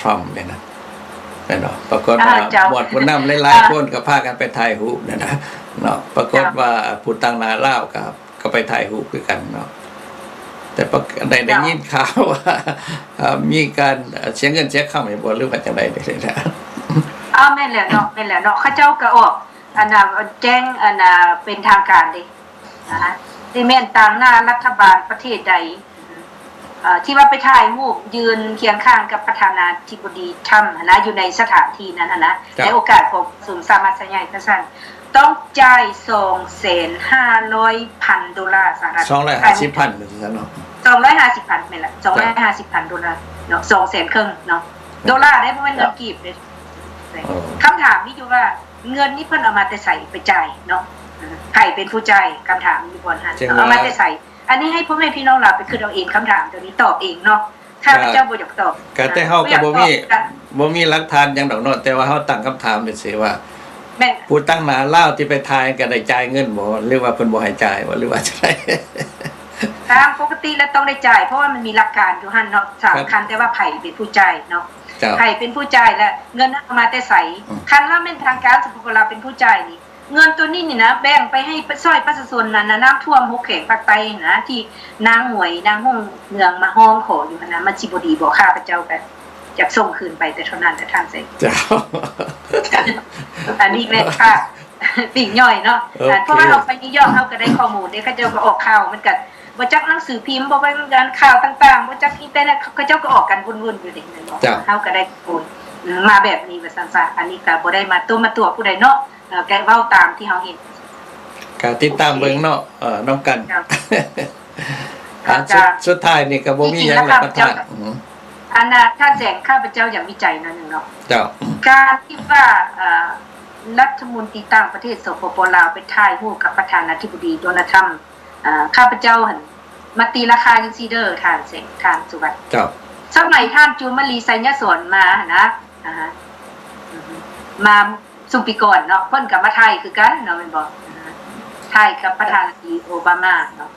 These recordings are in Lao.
Trump ນີ້ນະ ແມ່ນບໍ່? ປາກົດວ່າ ອ່າ ເຈົ້າ ໝວດຜູ້ນຳຫຼາຍໆ ອ່າ ຄົນກໍພາກັນໄປຖ່າຍຮູບນັ້ນນະເນາະ ປາກົດ ເຈົ້າ ວ່າຜູ້ຕາງໜ້າລາວກໍ ກໍໄປຖ່າຍຮູບຄືກັນເນາະ ແຕ່ປາ ໄດ້ ໄດ້ ເຈົ້າ ໄດ້ຍິນຂ່າວວ່າ ເອີ ມີການເສຍເງິນເສຍຄຳໃຫ້ບໍ່ ຫຼືວ່າຈັ່ງໃດນີ້ແຫຼະ? ອ້າວ ແມ່ນແລ້ວເນາະ ແມ່ນແລ້ວເນາະ ເຂົາເຈົ້າກໍອອກ ອັນນ່າ ແຈ້ງ ອັນນ່າ ເປັນທາງການເດ້ ອ່າ ຊິແມ່ນຕາງໜ້າລັດຖະບານປະເທດໃດ ເອີ ທີ່ວ່າໄປຖ່າຍຮູບຢືນຄຽງຂ້າງກັບປະທານາທິບໍດີທຣຳຫັ້ນນະ ຢູ່ໃນສະຖານທີ່ນັ້ນຫັ້ນນະ ເຈົ້າ ໃນໂອກາດຂອງປະຊຸມສະມັດໃຫຍ່ຊັ້ນ ຕ້ອງຈ່າຍສອງແສນຫ້າຮ້ອຍພັນໂດລາສະຫະລັດ ສອງຮ້ອຍຫ້າສິບພັນ ວ່າຊັ້ນເນາະ ສອງຮ້ອຍຫ້າສິບພັນ ແມ່ນລະ ສອງຮ້ອຍຫ້າສິບພັນໂດລາເນາະ ສອງແສນເຄິ່ງເນາະ ໂດລາເດ້ ບໍ່ແມ່ນເງິນກີບເດ້ ເອີ ຄຳຖາມມີຢູ່ວ່າ ເງິນນີ້ເພິ່ນເອົາມາແຕ່ໃສໄປຈ່າຍເນາະ? ເອີ ໃຜເປັນຜູ້ຈ່າຍ? ຄຳຖາມຢູ່ບ່ອນຫັ້ນ ເອົາມາແຕ່ໃສ? ອັນນີ້ໃຫ້ພໍ່ແມ່ພີ່ນ້ອງລາວໄປຄິດເອົາເອງ ຄຳຖາມຕົວນີ້ຕອບເອງເນາະ ຂ້າພະເຈົ້າບໍ່ຢາກຕອບ ກະແຕ່ເຮົາກໍບໍ່ມີ ບໍ່ມີຫຼັກຖານຫຍັງດອກເນາະ ແຕ່ວ່າເຮົາຕັ້ງຄຳຖາມຊື່ໆວ່າ ແມ່ນ ຜູ້ຕາງໜ້າລາວທີ່ໄປຖ່າຍກໍໄດ້ຈ່າຍເງິນບໍ່ ຫຼືວ່າເພິ່ນບໍ່ໃຫ້ຈ່າຍບໍ່ ຫຼືວ່າຈັ່ງໃດ? ຕາມປົກກະຕິແລ້ວຕ້ອງໄດ້ຈ່າຍ ເພາະວ່າມັນມີຫຼັກການຢູ່ຫັ້ນເນາະ ສຳຄັນແຕ່ວ່າໃຜເປັນຜູ້ຈ່າຍເນາະ ເຈົ້າ ໃຜເປັນຜູ້ຈ່າຍ ແລະ ເງິນນັ້ນເອົາມາແຕ່ໃສ? ອືມ ຄັນວ່າແມ່ນທາງການ ສປປ ລາວ ເປັນຜູ້ຈ່າຍນີ້ ເງິນໂຕນີ້ນີ້ນະ ແບ່ງໄປໃຫ້ ໄປຊ່ອຍປະຊາຊົນນັ້ນນະ ນ້ຳຖ້ວມຫົກແຂວງພາກໃຕ້ນະ ທີ່ນາງໝວຍ ນາງຮຸ່ງເຮືອງມາຮ້ອງຂໍຢູ່ຫັ້ນນະ ມັນຊິບໍ່ດີບໍ່? ຂ້າພະເຈົ້າກໍຢາກສົ່ງຄືນໄປແຕ່ເທົ່ານັ້ນແຫຼະທ່ານເສກ ເຈົ້າ ອັນນີ້ແມ່ນພາກປີກຍ່ອຍເນາະ ໂອເຄ ເພາະວ່າເຮົາໄປນິວຢອກ ເຮົາກໍໄດ້ຂໍ້ມູນເດ້ ເຂົາເຈົ້າກໍອອກຂ່າວ ມັນກໍບໍ່ຈັກໜັງສືພິມ ບໍ່ຈັກການຂ່າວຕ່າງໆ ບໍ່ຈັກອິນເຕີເນັດ ເຂົາເຈົ້າກໍອອກກັນວຸ່ນໆຢູ່ເດ້ ແມ່ນບໍ່? ເຈົ້າ ເຮົາກໍໄດ້ຂໍ້ມູນມາແບບນີ້ວ່າຊັ້ນຊະ ອັນນີ້ກໍບໍ່ໄດ້ມາຕົວະມາຕົວະຜູ້ໃດເນາະ ເອີ ແກະເວົ້າຕາມທີ່ເຮົາເຫັນ ກະຕິດຕາມເບິ່ງເນາະ ເອີ ນຳກັນ ເຈົ້າ ອ່າ ສຸດ ສຸດທ້າຍນີ້ກໍບໍ່ມີຫຍັງແລ້ວ ປະທານ ອືມ ອັນນ່າ ທ່ານແສງ ຂ້າພະເຈົ້າຢາກວິໄຈໜ້ອຍໜຶ່ງເນາະ ເຈົ້າ ການທີ່ວ່າ ເອີ ລັດຖະມົນຕີຕ່າງປະເທດ ສປປ ລາວ ໄປຖ່າຍຮູບກັບປະທານາທິບໍດີໂດນັລ ທຣຳ ເອີ ຂ້າພະເຈົ້າຫັ້ນມາຕີລາຄາຈັ່ງຊີ້ເດີ ທ່ານແສງ ທ່ານສຸວັດ ເຈົ້າ ສະໄໝທ່ານຈູມມາລີ ໄຊຍະສອນ ມາຫັ້ນນະ ອ່າ ມາ ຊຸມປີກ່ອນເນາະ ເພິ່ນກໍມາຖ່າຍຄືກັນເນາະ ແມ່ນບໍ່? ອ່າ ຖ່າຍກັບປະທານາທິບໍດີໂອບາມາເນາະ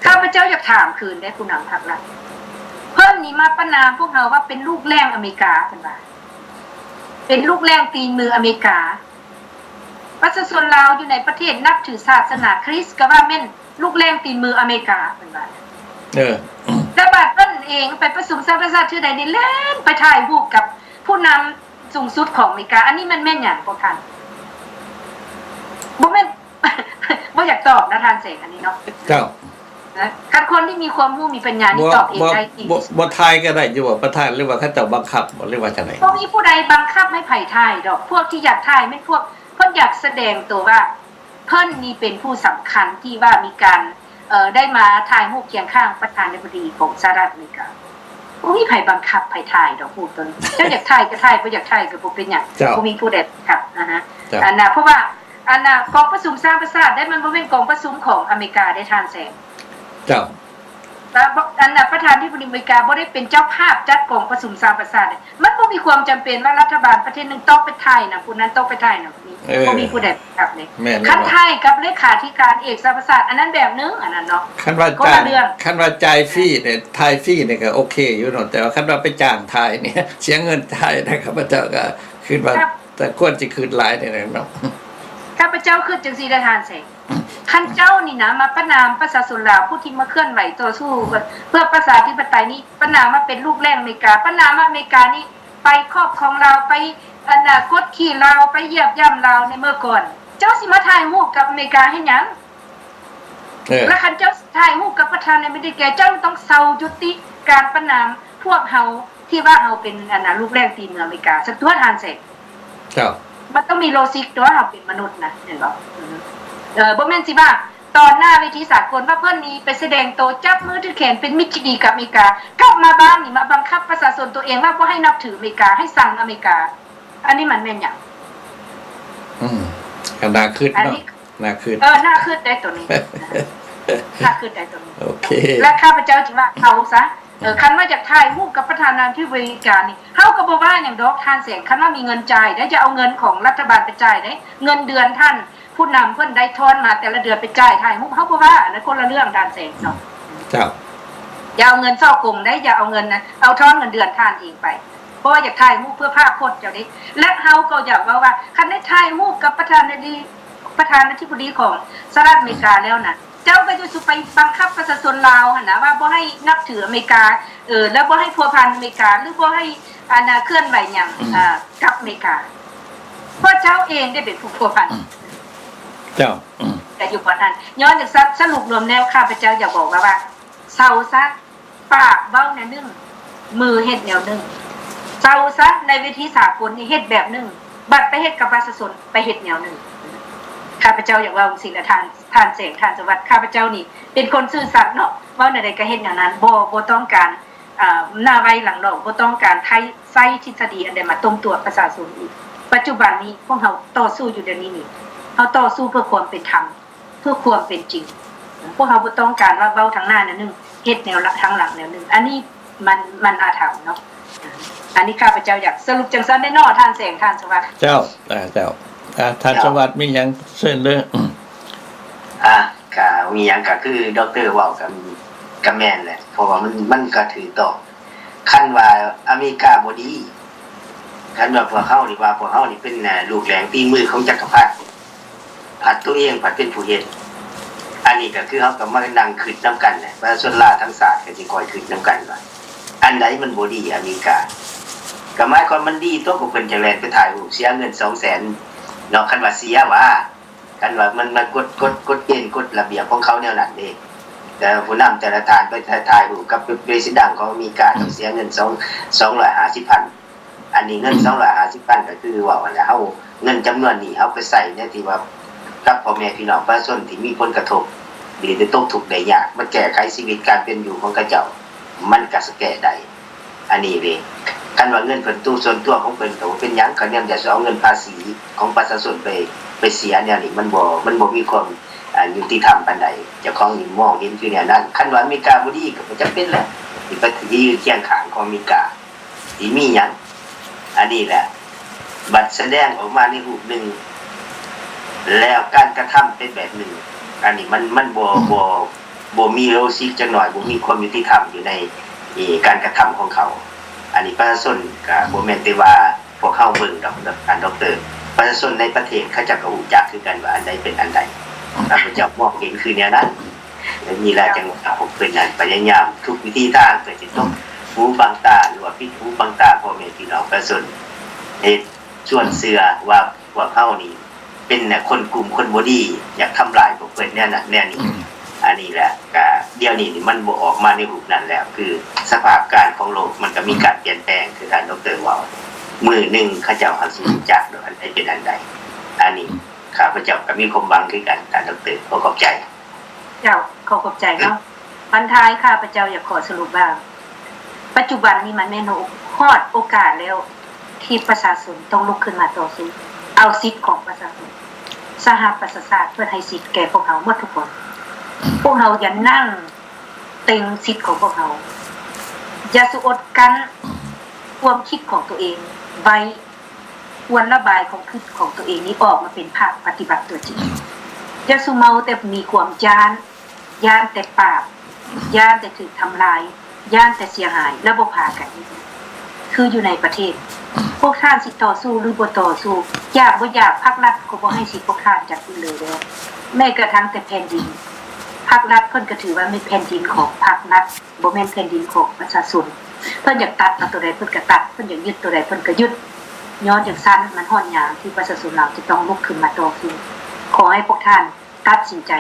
ຂ້າພະເຈົ້າຢາກຖາມຄືນເດ້ ຜູ້ນຳພັກລັດ ເພິ່ນນີ້ມາປະນາມພວກເຮົາວ່າເປັນລູກແລ້ງອາເມລິກາ ເພິ່ນວ່າ ເປັນລູກແລ້ງຕີນມືອາເມລິກາ ປະຊາຊົນລາວຢູ່ໃນປະເທດນັບຖືສາສະໜາຄຣິສ ກໍວ່າແມ່ນລູກແລ້ງຕີນມືອາເມລິກາ ເພິ່ນວ່າ ເອີ ແລ້ວບາດເພິ່ນເອງໄປປະຊຸມສະຫະປະຊາຊາດເທື່ອໃດນີ້ ແລ່ນໄປຖ່າຍຮູບກັບຜູ້ນຳ ສູງສຸດຂອງອາເມລິກາ ອັນນີ້ມັນແມ່ນຫຍັງພວກທ່ານ? ບໍ່ແມ່ນ ບໍ່ຢາກຕອບນະທ່ານແສງ ອັນນີ້ເນາະ ເຈົ້າ ນະ ຄັນຄົນທີ່ມີຄວາມຮູ້ມີປັນຍານີ້ຕອບເອງໄດ້ ບໍ່ ບໍ່ ບໍ່ຖ່າຍກໍໄດ້ຢູ່ບໍ່ປະທານ ຫຼືວ່າເຂົາເຈົ້າບັງຄັບບໍ່ ຫຼືວ່າຈັ່ງໃດ? ບໍ່ມີຜູ້ໃດບັງຄັບໃຫ້ໃຜຖ່າຍດອກ ພວກທີ່ຢາກຖ່າຍແມ່ນພວກເພິ່ນຢາກສະແດງຕົວວ່າ ເພິ່ນນີ້ເປັນຜູ້ສຳຄັນທີ່ວ່າມີການ ເອີ ໄດ້ມາຖ່າຍຮູບຄຽງຂ້າງປະທານາທິບໍດີຂອງສະຫະລັດອາເມລິກາ. ບໍ່ມີໃຜບັງຄັບໃຜຖ່າຍດອກຮູບຕົວນີ້. ເຈົ້າຢາກຖ່າຍກໍຖ່າຍ, ບໍ່ຢາກຖ່າຍກໍບໍ່ເປັນຫຍັງ. ເຈົ້າ. ບໍ່ມີຜູ້ໃດບັງຄັບ. ອ່າຮະ. ເຈົ້າ. ອັນນ່າ ເພາະວ່າ ອັນນ່າ ກອງປະຊຸມສະຫະປະຊາຊາດໄດ໋ ມັນບໍ່ແມ່ນກອງປະຊຸມຂອງອາເມລິກາເດ້ທ່ານແສງ. ເຈົ້າ. ແລ້ວ ອັນນ່າ ປະທານາທິບໍດີອາເມລິກາບໍ່ໄດ້ເປັນເຈົ້າພາບຈັດກອງປະຊຸມສະຫະປະຊາຊາດເດ້. ມັນບໍ່ມີຄວາມຈຳເປັນວ່າລັດຖະບານປະເທດໜຶ່ງຕ້ອງໄປຖ່າຍນຳຜູ້ນັ້ນ, ຕ້ອງໄປຖ່າຍນຳຜູ້ນີ້. ເອີ ບໍ່ມີຜູ້ໃດບັງຄັບເດ້. ແມ່ນ. ຄັນຖ່າຍກັບເລຂາທິການເອກສະຫະປະຊາຊາດ ອັນນັ້ນແບບໜຶ່ງ, ອັນນັ້ນເນາະ. ຄັນວ່າຈ້າງ, ຄົນລະເລື່ອງ. ຄັນວ່າຈ່າຍຟຣີນີ້, ຖ່າຍຟຣີນີ້ກໍໂອເຄຢູ່ເນາະ, ແຕ່ວ່າຄັນວ່າໄປຈ້າງຖ່າຍນີ້, ເສຍເງິນຖ່າຍນະ, ຂ້າພະເຈົ້າກໍຄິດວ່າ ແຕ່ຄວນຊິຄືນຫຼາຍນີ້ແຫຼະເນາະ. ຂ້າພະເຈົ້າຄິດຈັ່ງຊີ້ເດີທ່ານແສງ. ຄັນເຈົ້ານີ້ນະ ມາປະນາມປະຊາຊົນລາວ ຜູ້ທີ່ມາເຄື່ອນໄຫວຕໍ່ສູ້ເພື່ອປະຊາທິປະໄຕນີ້ ປະນາມວ່າເປັນລູກແລ້ງອາເມລິກາ, ປະນາມວ່າອາເມລິການີ້ໄປຄອບຄອງລາວ, ໄປ ອັນນ່າ ກົດຂີ່ລາວ, ໄປຢຽບຢ່ຳລາວໃນເມື່ອກ່ອນ. ເຈົ້າຊິມາຖ່າຍຮູບກັບອາເມລິກາເຮັດຫຍັງ? ເອີ ແລະ ຄັນເຈົ້າຖ່າຍຮູບກັບປະທານາທິບໍດີ ເຈົ້າຕ້ອງເຊົາຍຸຕິການປະນາມພວກເຮົາ ທີ່ວ່າເຮົາເປັນ ອັນນ່າ ລູກແລ້ງຕີນມືອາເມລິກາ ຊັ້ນຕົວະທ່ານແສງ. ເຈົ້າ. ມັນຕ້ອງມີໂລຈິກຕົວະ ເຮົາເປັນມະນຸດນະ ແມ່ນບໍ່? ເອີ ບໍ່ແມ່ນຊິວ່າ ຕໍ່ໜ້າເວທີສາກົນວ່າເພິ່ນນີ້ໄປສະແດງໂຕ ຈັບມືຖືແຂນເປັນມິດທີ່ດີກັບອາເມລິກາ, ກັບມາບ້ານນີ້ມາບັງຄັບປະຊາຊົນຕົວເອງວ່າບໍ່ໃຫ້ນັບຖືອາເມລິກາ, ໃຫ້ຊັງອາເມລິກາ. ອັນນີ້ມັນແມ່ນຫຍັງ? ອືມ ກໍໜ້າຄິດເນາະ. ໜ້າຄິດ. ເອີ ໜ້າຄິດໄດ໋ໂຕນີ້. ໜ້າຄິດໄດ໋ໂຕນີ້. ໂອເຄ. ແລະ ຂ້າພະເຈົ້າຈຶ່ງວ່າເອົາຊະ. ເອີ ອືມ ຄັນວ່າຢາກຖ່າຍຮູບກັບປະທານາທິບໍດີອາເມລິການີ້ ເຮົາກໍບໍ່ວ່າຫຍັງດອກທ່ານແສງ. ຄັນວ່າມີເງິນຈ່າຍໄດ໋, ຢ່າເອົາເງິນຂອງລັດຖະບານໄປຈ່າຍໄດ໋. ເງິນເດືອນທ່ານຜູ້ນຳເພິ່ນໄດ້ທອນມາແຕ່ລະເດືອນໄປຈ່າຍຖ່າຍຮູບ, ເຮົາບໍ່ວ່າ, ອັນນັ້ນຄົນລະເລື່ອງທ່ານແສງເນາະ. ເຈົ້າ. ຢ່າເອົາເງິນສໍ້ໂກງໄດ໋, ຢ່າເອົາເງິນນະ, ເອົາທອນເງິນເດືອນທ່ານເອງໄປ. ເພາະວ່າຢາກຖ່າຍຮູບເພື່ອພາບພົດເຈົ້າເດ້. ແລະເຮົາກໍຢາກເວົ້າວ່າ ຄັນໄດ້ຖ່າຍຮູບກັບປະທານາທິ ປະທານາທິບໍດີຂອງສະຫະລັດອາເມລິກາແລ້ວນະ ເຈົ້າກໍຈະສູ່ໄປບັງຄັບປະຊາຊົນລາວຫັ້ນນະ ວ່າບໍ່ໃຫ້ນັບຖືອາເມລິກາ ເອີ ແລ້ວບໍ່ໃຫ້ພົວພັນອາເມລິກາ ຫຼືບໍ່ໃຫ້ ອັນນາ ເຄື່ອນໄຫວຫຍັງ ອືມ ເອີ ກັບອາເມລິກາ ເພາະເຈົ້າເອງໄດ້ເປັນຜູ້ພົວພັນ. ເຈົ້າ ແຕ່ຢູ່ບ່ອນນັ້ນ ຍ້ອນຈັ່ງຊັ້ນ ສະຫຼຸບລວມແລ້ວ ຂ້າພະເຈົ້າຢາກບອກວ່າ ວ່າ ເຊົາຊະ ປາກເວົ້າແນວໜຶ່ງ ມືເຮັດແນວໜຶ່ງ. ເຊົາຊະ ໃນເວທີສາກົນນີ້ເຮັດແບບໜຶ່ງ ບັດໄປເຮັດກັບປະຊາຊົນ ໄປເຮັດແນວໜຶ່ງ. ຂ້າພະເຈົ້າຢາກເວົ້າຈັ່ງຊີ້ນະ ທ່ານ ທ່ານແສງ ທ່ານສະຫວັດ ຂ້າພະເຈົ້ານີ້ເປັນຄົນຊື່ສັດເນາະ ເວົ້າແນວໃດກໍເຮັດແນວນັ້ນ ບໍ່ ບໍ່ຕ້ອງການ ເອີ ໜ້າໄວຫຼັງໜອກ ບໍ່ຕ້ອງການໃຊ້ທິດສະດີອັນໃດມາຕົ້ມຕົວະປະຊາຊົນອີກ. ປັດຈຸບັນນີ້ພວກເຮົາຕໍ່ສູ້ຢູ່ດຽວນີ້ນີ້ ເຮົາຕໍ່ສູ້ເພື່ອຄວາມເປັນທຳ ເພື່ອຄວາມເປັນຈິງ. ພວກເຮົາບໍ່ຕ້ອງການວ່າເວົ້າທາງໜ້າແນວໜຶ່ງ ເຮັດແນວ ທາງຫຼັງແນວໜຶ່ງ ອັນນີ້ມັນ ມັນອາຖຳເນາະ. ອັນນີ້ຂ້າພະເຈົ້າຢາກສະຫຼຸບຈັ່ງຊັ້ນເດ້ເນາະ ທ່ານແສງ ທ່ານສະຫວັດ. ເຈົ້າ ເຈົ້າ ອາ ທ່ານສະຫວັດມີຫຍັງເຊີນເລີຍ. ອາ ກະມີຫຍັງກະຄືດັອກເຕີເວົ້າກະ ກະແມ່ນແຫຼະ ເພາະວ່າມັນ ມັນກະຖືກຕ້ອງ. ຄັນວ່າອາເມລິກາບໍ່ດີ ຄັນວ່າພວກເຮົານີ້ວ່າພວກເຮົານີ້ເປັນ ເອີ ລູກແຫຼງຝີມືຂອງຈັກກະພັດ ພັດຕົວເອງພັດເປັນຜູ້ເຮັດ ອັນນີ້ກໍຄືເຮົາກໍມານັ່ງຄິດນຳກັນແຫຼະ ປະຊາຊົນລາວທັງຊາດກໍຊິຄ່ອຍຄິດນຳກັນວ່າ ອັນໃດມັນບໍ່ດີອາເມລິກາ ກໍໝາຍຄວາມມັນດີຕົວະ ພວກເພິ່ນຈັ່ງແລ່ນໄປຖ່າຍຮູບເສຍເງິນສອງແສນເນາະ ຄັນວ່າເສຍຫວາ ຄັນວ່າມັນ ມັນກົດ ກົດ ກົດເກນກົດລະບຽບຂອງເຂົາແນວນັ້ນເດ້. ແຕ່ຜູ້ນຳແຕ່ລະທ່ານໄປຖ່າຍ ຖ່າຍຮູບກັບເປ ເປຣະຊິດັນຂອງອາເມລິກາ ຕ້ອງເສຍເງິນສອງ ສອງຮ້ອຍຫ້າສິບພັນ ອັນນີ້ເງິນສອງຮ້ອຍຫ້າສິບພັນ ກໍຄືເວົ້າຫັ້ນແຫຼະ ເຮົາ ເງິນຈຳນວນນີ້ເຮົາໄປໃຊ້ໃນທີ່ວ່າ ກັບພໍ່ແມ່ພີ່ນ້ອງປະຊາຊົນທີ່ມີຜົນກະທົບ ຫຼືໄດ້ຕົກທຸກໄດ້ຍາກ ມາແກ້ໄຂຊີວິດການເປັນຢູ່ຂອງເຂົາເຈົ້າ ມັນກະສະແກ້ໄດ້. ອັນນີ້ເດ້ ຄັນວ່າເງິນເພິ່ນຕົວສ່ວນຕົວຂອງເພິ່ນກໍບໍ່ເປັນຫຍັງ ຄັນແນມຢາກຊິເອົາເງິນພາສີຂອງປະຊາຊົນໄປ ໄປເສຍແນວນີ້ ມັນບໍ່ ມັນບໍ່ມີຄວາມ ອາ ຍຸຕິທຳປານໃດ. ເຈົ້າຂອງນີ້ມອງເຫັນຄືແນວນັ້ນ ຄັນວ່າອາເມລິກາບໍ່ດີກໍບໍ່ຈຳເປັນແຫຼະ ທີ່ໄປຢືນຄຽງຂ້າງຂອງອາເມລິກາ ຊິມີຫຍັງ? ອັນນີ້ແຫຼະ ບັດສະແດງອອກມາໃນຮູບໜຶ່ງ ແລ້ວການກະທຳເປັນແບບໜຶ່ງ ອັນນີ້ມັນ ມັນບໍ່ ບໍ່ ບໍ່ມີໂລຊິກຈັກໜ້ອຍ ບໍ່ມີຄວາມຍຸຕິທຳຢູ່ໃນ ເອີ ການກະທຳຂອງເຂົາ. ອັນນີ້ປະຊາຊົນກະບໍ່ແມ່ນແຕ່ວ່າພວກເຮົາເບິ່ງດອກ ທ່ານດັອກເຕີ ປະຊາຊົນໃນປະເທດເຂົາເຈົ້າກະຮູ້ຈັກຄືກັນວ່າອັນໃດເປັນອັນໃດ ຂ້າພະເຈົ້າມອງເຫັນຄືແນວນັ້ນ. ແນວນີ້ລະ ຈັ່ງວ່າພວກເພິ່ນນັ້ນພະຍາຍາມທຸກວິທີທາງເພື່ອຈະຕົບຫູບັງຕາ ຫຼືວ່າປິດຫູບັງຕາພໍ່ແມ່ພີ່ນ້ອງປະຊາຊົນ ເຮັດຊວນເຊື່ອວ່າພວກເຮົານີ້ ເປັນຄົນກຸ່ມຄົນບໍ່ດີ ຢາກທຳລາຍພວກເພິ່ນແນວນັ້ນແນວນີ້. ອັນນີ້ແຫຼະ ກະດຽວນີ້ນີ້ມັນບໍ່ອອກມາໃນຮູບນັ້ນແລ້ວ ຄືສະພາບການຂອງໂລກມັນກະມີການປ່ຽນແປງ ຄືທ່ານດັອກເຕີເວົ້າ ມື້ໜຶ່ງເຂົາເຈົ້າອາດຊິຮູ້ຈັກດອກ ອັນໃດເປັນອັນໃດ. ອັນນີ້ຂ້າພະເຈົ້າກະມີຄວາມຫວັງຄືກັນ ທ່ານດັອກເຕີ ຂໍຂອບໃຈ. ເຈົ້າ ຂໍຂອບໃຈເນາະ. ບັນທ້າຍ ຂ້າພະເຈົ້າຢາກຂໍສະຫຼຸບວ່າ ປັດຈຸບັນນີ້ມັນແມ່ນຮອດໂອກາດແລ້ວ ທີ່ປະຊາຊົນຕ້ອງລຸກຂຶ້ນມາຕໍ່ສູ້ ເອົາສິດຂອງປະຊາຊົນ. ສະຫະປະຊາຊາດເພິ່ນໃຫ້ສິດແກ່ພວກເຮົາໝົດທຸກຄົນ. ພວກເຮົາຢ່ານັ່ງເຕັງສິດຂອງພວກເຮົາ. ຢ່າສູ່ອົດກັ້ນຄວາມຄິດຂອງຕົວເອງໄວ້. ຄວນລະບາຍຄວາມຄິດຂອງຕົວເອງນີ້ອອກມາເປັນພາກປະຕິບັດຕົວຈິງ. ຢ່າສູ່ເມົາແຕ່ມີຄວາມຢ້ານ, ຢ້ານແຕ່ປາບ, ຢ້ານແຕ່ຖືກທຳລາຍ, ຢ້ານແຕ່ເສຍຫາຍ ແລ້ວບໍ່ພາກັນເຮັດຫຍັງ. ຄືຢູ່ໃນປະເທດ, ພວກທ່ານຊິຕໍ່ສູ້ຫຼືບໍ່ຕໍ່ສູ້, ຢາກບໍ່ຢາກ, ພັກລັດກໍບໍ່ໃຫ້ສິດພວກທ່ານຈັກອີກເລີຍເດີ້. ແມ້ກະທັ່ງແຕ່ແຜ່ນດິນ, ພັກລັດເພິ່ນກໍຖືວ່າແມ່ນແຜ່ນດິນຂອງພັກລັດ. ບໍ່ແມ່ນແຜ່ນດິນຂອງປະຊາຊົນ. ເພິ່ນຢາກຕັດເອົາຕົວໃດເພິ່ນກໍຕັດ, ເພິ່ນຢາກຍຶດຕົວໃດເພິ່ນກໍຍຶດ. ຍ້ອນຈັ່ງຊັ້ນ, ມັນຮອດຍາມທີ່ປະຊາຊົນລາວຈະຕ້ອງລຸກຂຶ້ນມາຕໍ່ສູ້. ຂໍໃຫ້ພວກທ່ານຕັດສິນໃຈ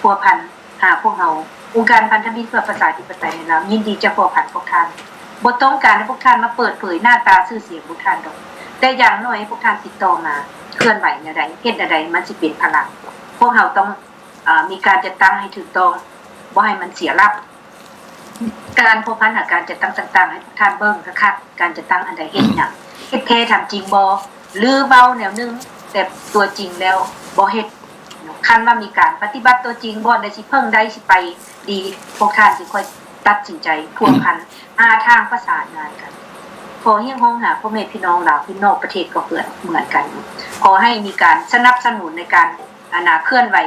ພົວພັນຫາພວກເຮົາ. ອົງການພັນທະມິດເພື່ອປະຊາທິປະໄຕໃນລາວ ຍິນດີຈະພົວພັນພວກທ່ານ. ບໍ່ຕ້ອງການໃຫ້ພວກທ່ານມາເປີດເຜີຍໜ້າຕາຊື່ສຽງພວກທ່ານດອກ, ແຕ່ຢ່າງໜ້ອຍໃຫ້ພວກທ່ານຕິດຕໍ່ມາ, ເຄື່ອນໄຫວແນວໃດ, ເຮັດແນວໃດ, ມັນຊິເປັນພະລັງ. ພວກເຮົາຕ້ອງ ເອີ ມີການຈັດຕັ້ງໃຫ້ຖືກຕ້ອງ, ບໍ່ໃຫ້ມັນເສຍຫຼັກ. ການພົວພັນຫາການຈັດຕັ້ງຕ່າງໆ ໃຫ້ພວກທ່ານເບິ່ງຄັກໆ ການຈັດຕັ້ງອັນໃດເຮັດຫຍັງ, ເຮັດແທ້ທຳຈິງບໍ່ ຫຼືເວົ້າແນວໜຶ່ງ ແຕ່ຕົວຈິງແລ້ວບໍ່ເຮັດ. ຄັນວ່າມີການປະຕິບັດຕົວຈິງ ບ່ອນໃດຊິເພິ່ງໄດ້ ຊິໄປດີ ພວກທ່ານຈຶ່ງຄ່ອຍຕັດສິນໃຈພົວພັນ ຫາທາງປະສານງານກັນ. ຂໍຮຽກຮ້ອງຫາພໍ່ແມ່ພີ່ນ້ອງລາວທີ່ນອກປະເທດກໍເໝືອນກັນ, ຂໍໃຫ້ມີການສະໜັບສະໜູນໃນການ ອັນນາ ເຄື່ອນໄຫວ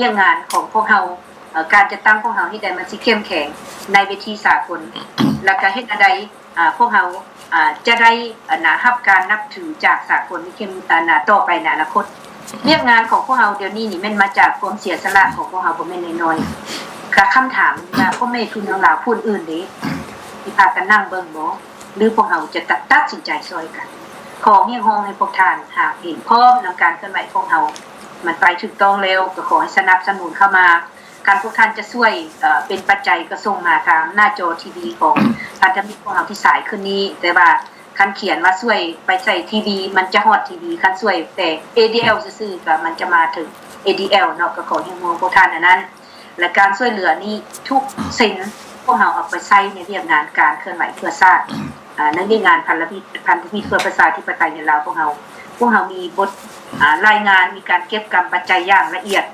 ວຽກງານຂອງພວກເຮົາ, ເອີ ການຈັດຕັ້ງຂອງເຮົາເຮັດໃດມັນຊິເຂັ້ມແຂງໃນເວທີສາກົນ, ແລ້ວກະເຮັດອັນໃດ ອ່າ ພວກເຮົາ ອ່າ ຈະໄດ້ ອັນນ່າ ຮັບການນັບຖືຈາກສາກົນໃນເຂດ ອັນນ່າ ຕໍ່ໄປໃນອະນາຄົດ. ວຽກງານຂອງພວກເຮົາດຽວນີ້ນີ້ແມ່ນມາຈາກຄວາມເສຍສະຫຼະຂອງພວກເຮົາບໍ່ແມ່ນນ້ອຍໆ. ກະຄຳຖາມວ່າ ພໍ່ແມ່ພີ່ນ້ອງລາວຜູ້ອື່ນເດ ຊິພາກັນນັ່ງເບິ່ງບໍ່ ຫຼືພວກເຮົາຈະຕັດ ຕັດສິນໃຈຊ່ອຍກັນ? ຂໍຮຽກຮ້ອງໃຫ້ພວກທ່ານຫາກເຫັນພ້ອມນຳການເຄື່ອນໄຫວຂອງເຮົາ ມັນໄປຖືກຕ້ອງແລ້ວ ກໍຂໍໃຫ້ສະໜັບສະໜູນເຂົ້າມາ. ຄັນພວກທ່ານຈະຊ່ວຍ ເອີ ເປັນປັດໄຈກໍສົ່ງມາທາງໜ້າຈໍທີວີຂອງພັນທະມິດພວກເຮົາທີ່ສາຍຂຶ້ນນີ້, ແຕ່ວ່າຄັນຂຽນວ່າຊ່ວຍໄປໃສ່ທີວີ ມັນຈະຮອດທີວີ, ຄັນຊ່ວຍແຕ່ເອດີແອລຊື່ໆ ກໍມັນຈະມາເຖິງເອດີແອລເນາະ. ກໍຂໍຮຽກຮ້ອງພວກທ່ານອັນນັ້ນ ແລະ ການຊ່ວຍເຫຼືອນີ້ທຸກເຊັນ ພວກເຮົາເອົາໄປໃຊ້ໃນວຽກງານການເຄື່ອນໄຫວເພື່ອຊາດ, ອາ ໃນວຽກງານພັນທະມິດ ພັນທະມິດເພື່ອປະຊາທິປະໄຕໃນລາວພວກເຮົາ. ພວກເຮົາມີບົດ ອາ ລາຍງານ, ມີການເກັບກຳປັດໄຈຢ່າງລະອຽດ.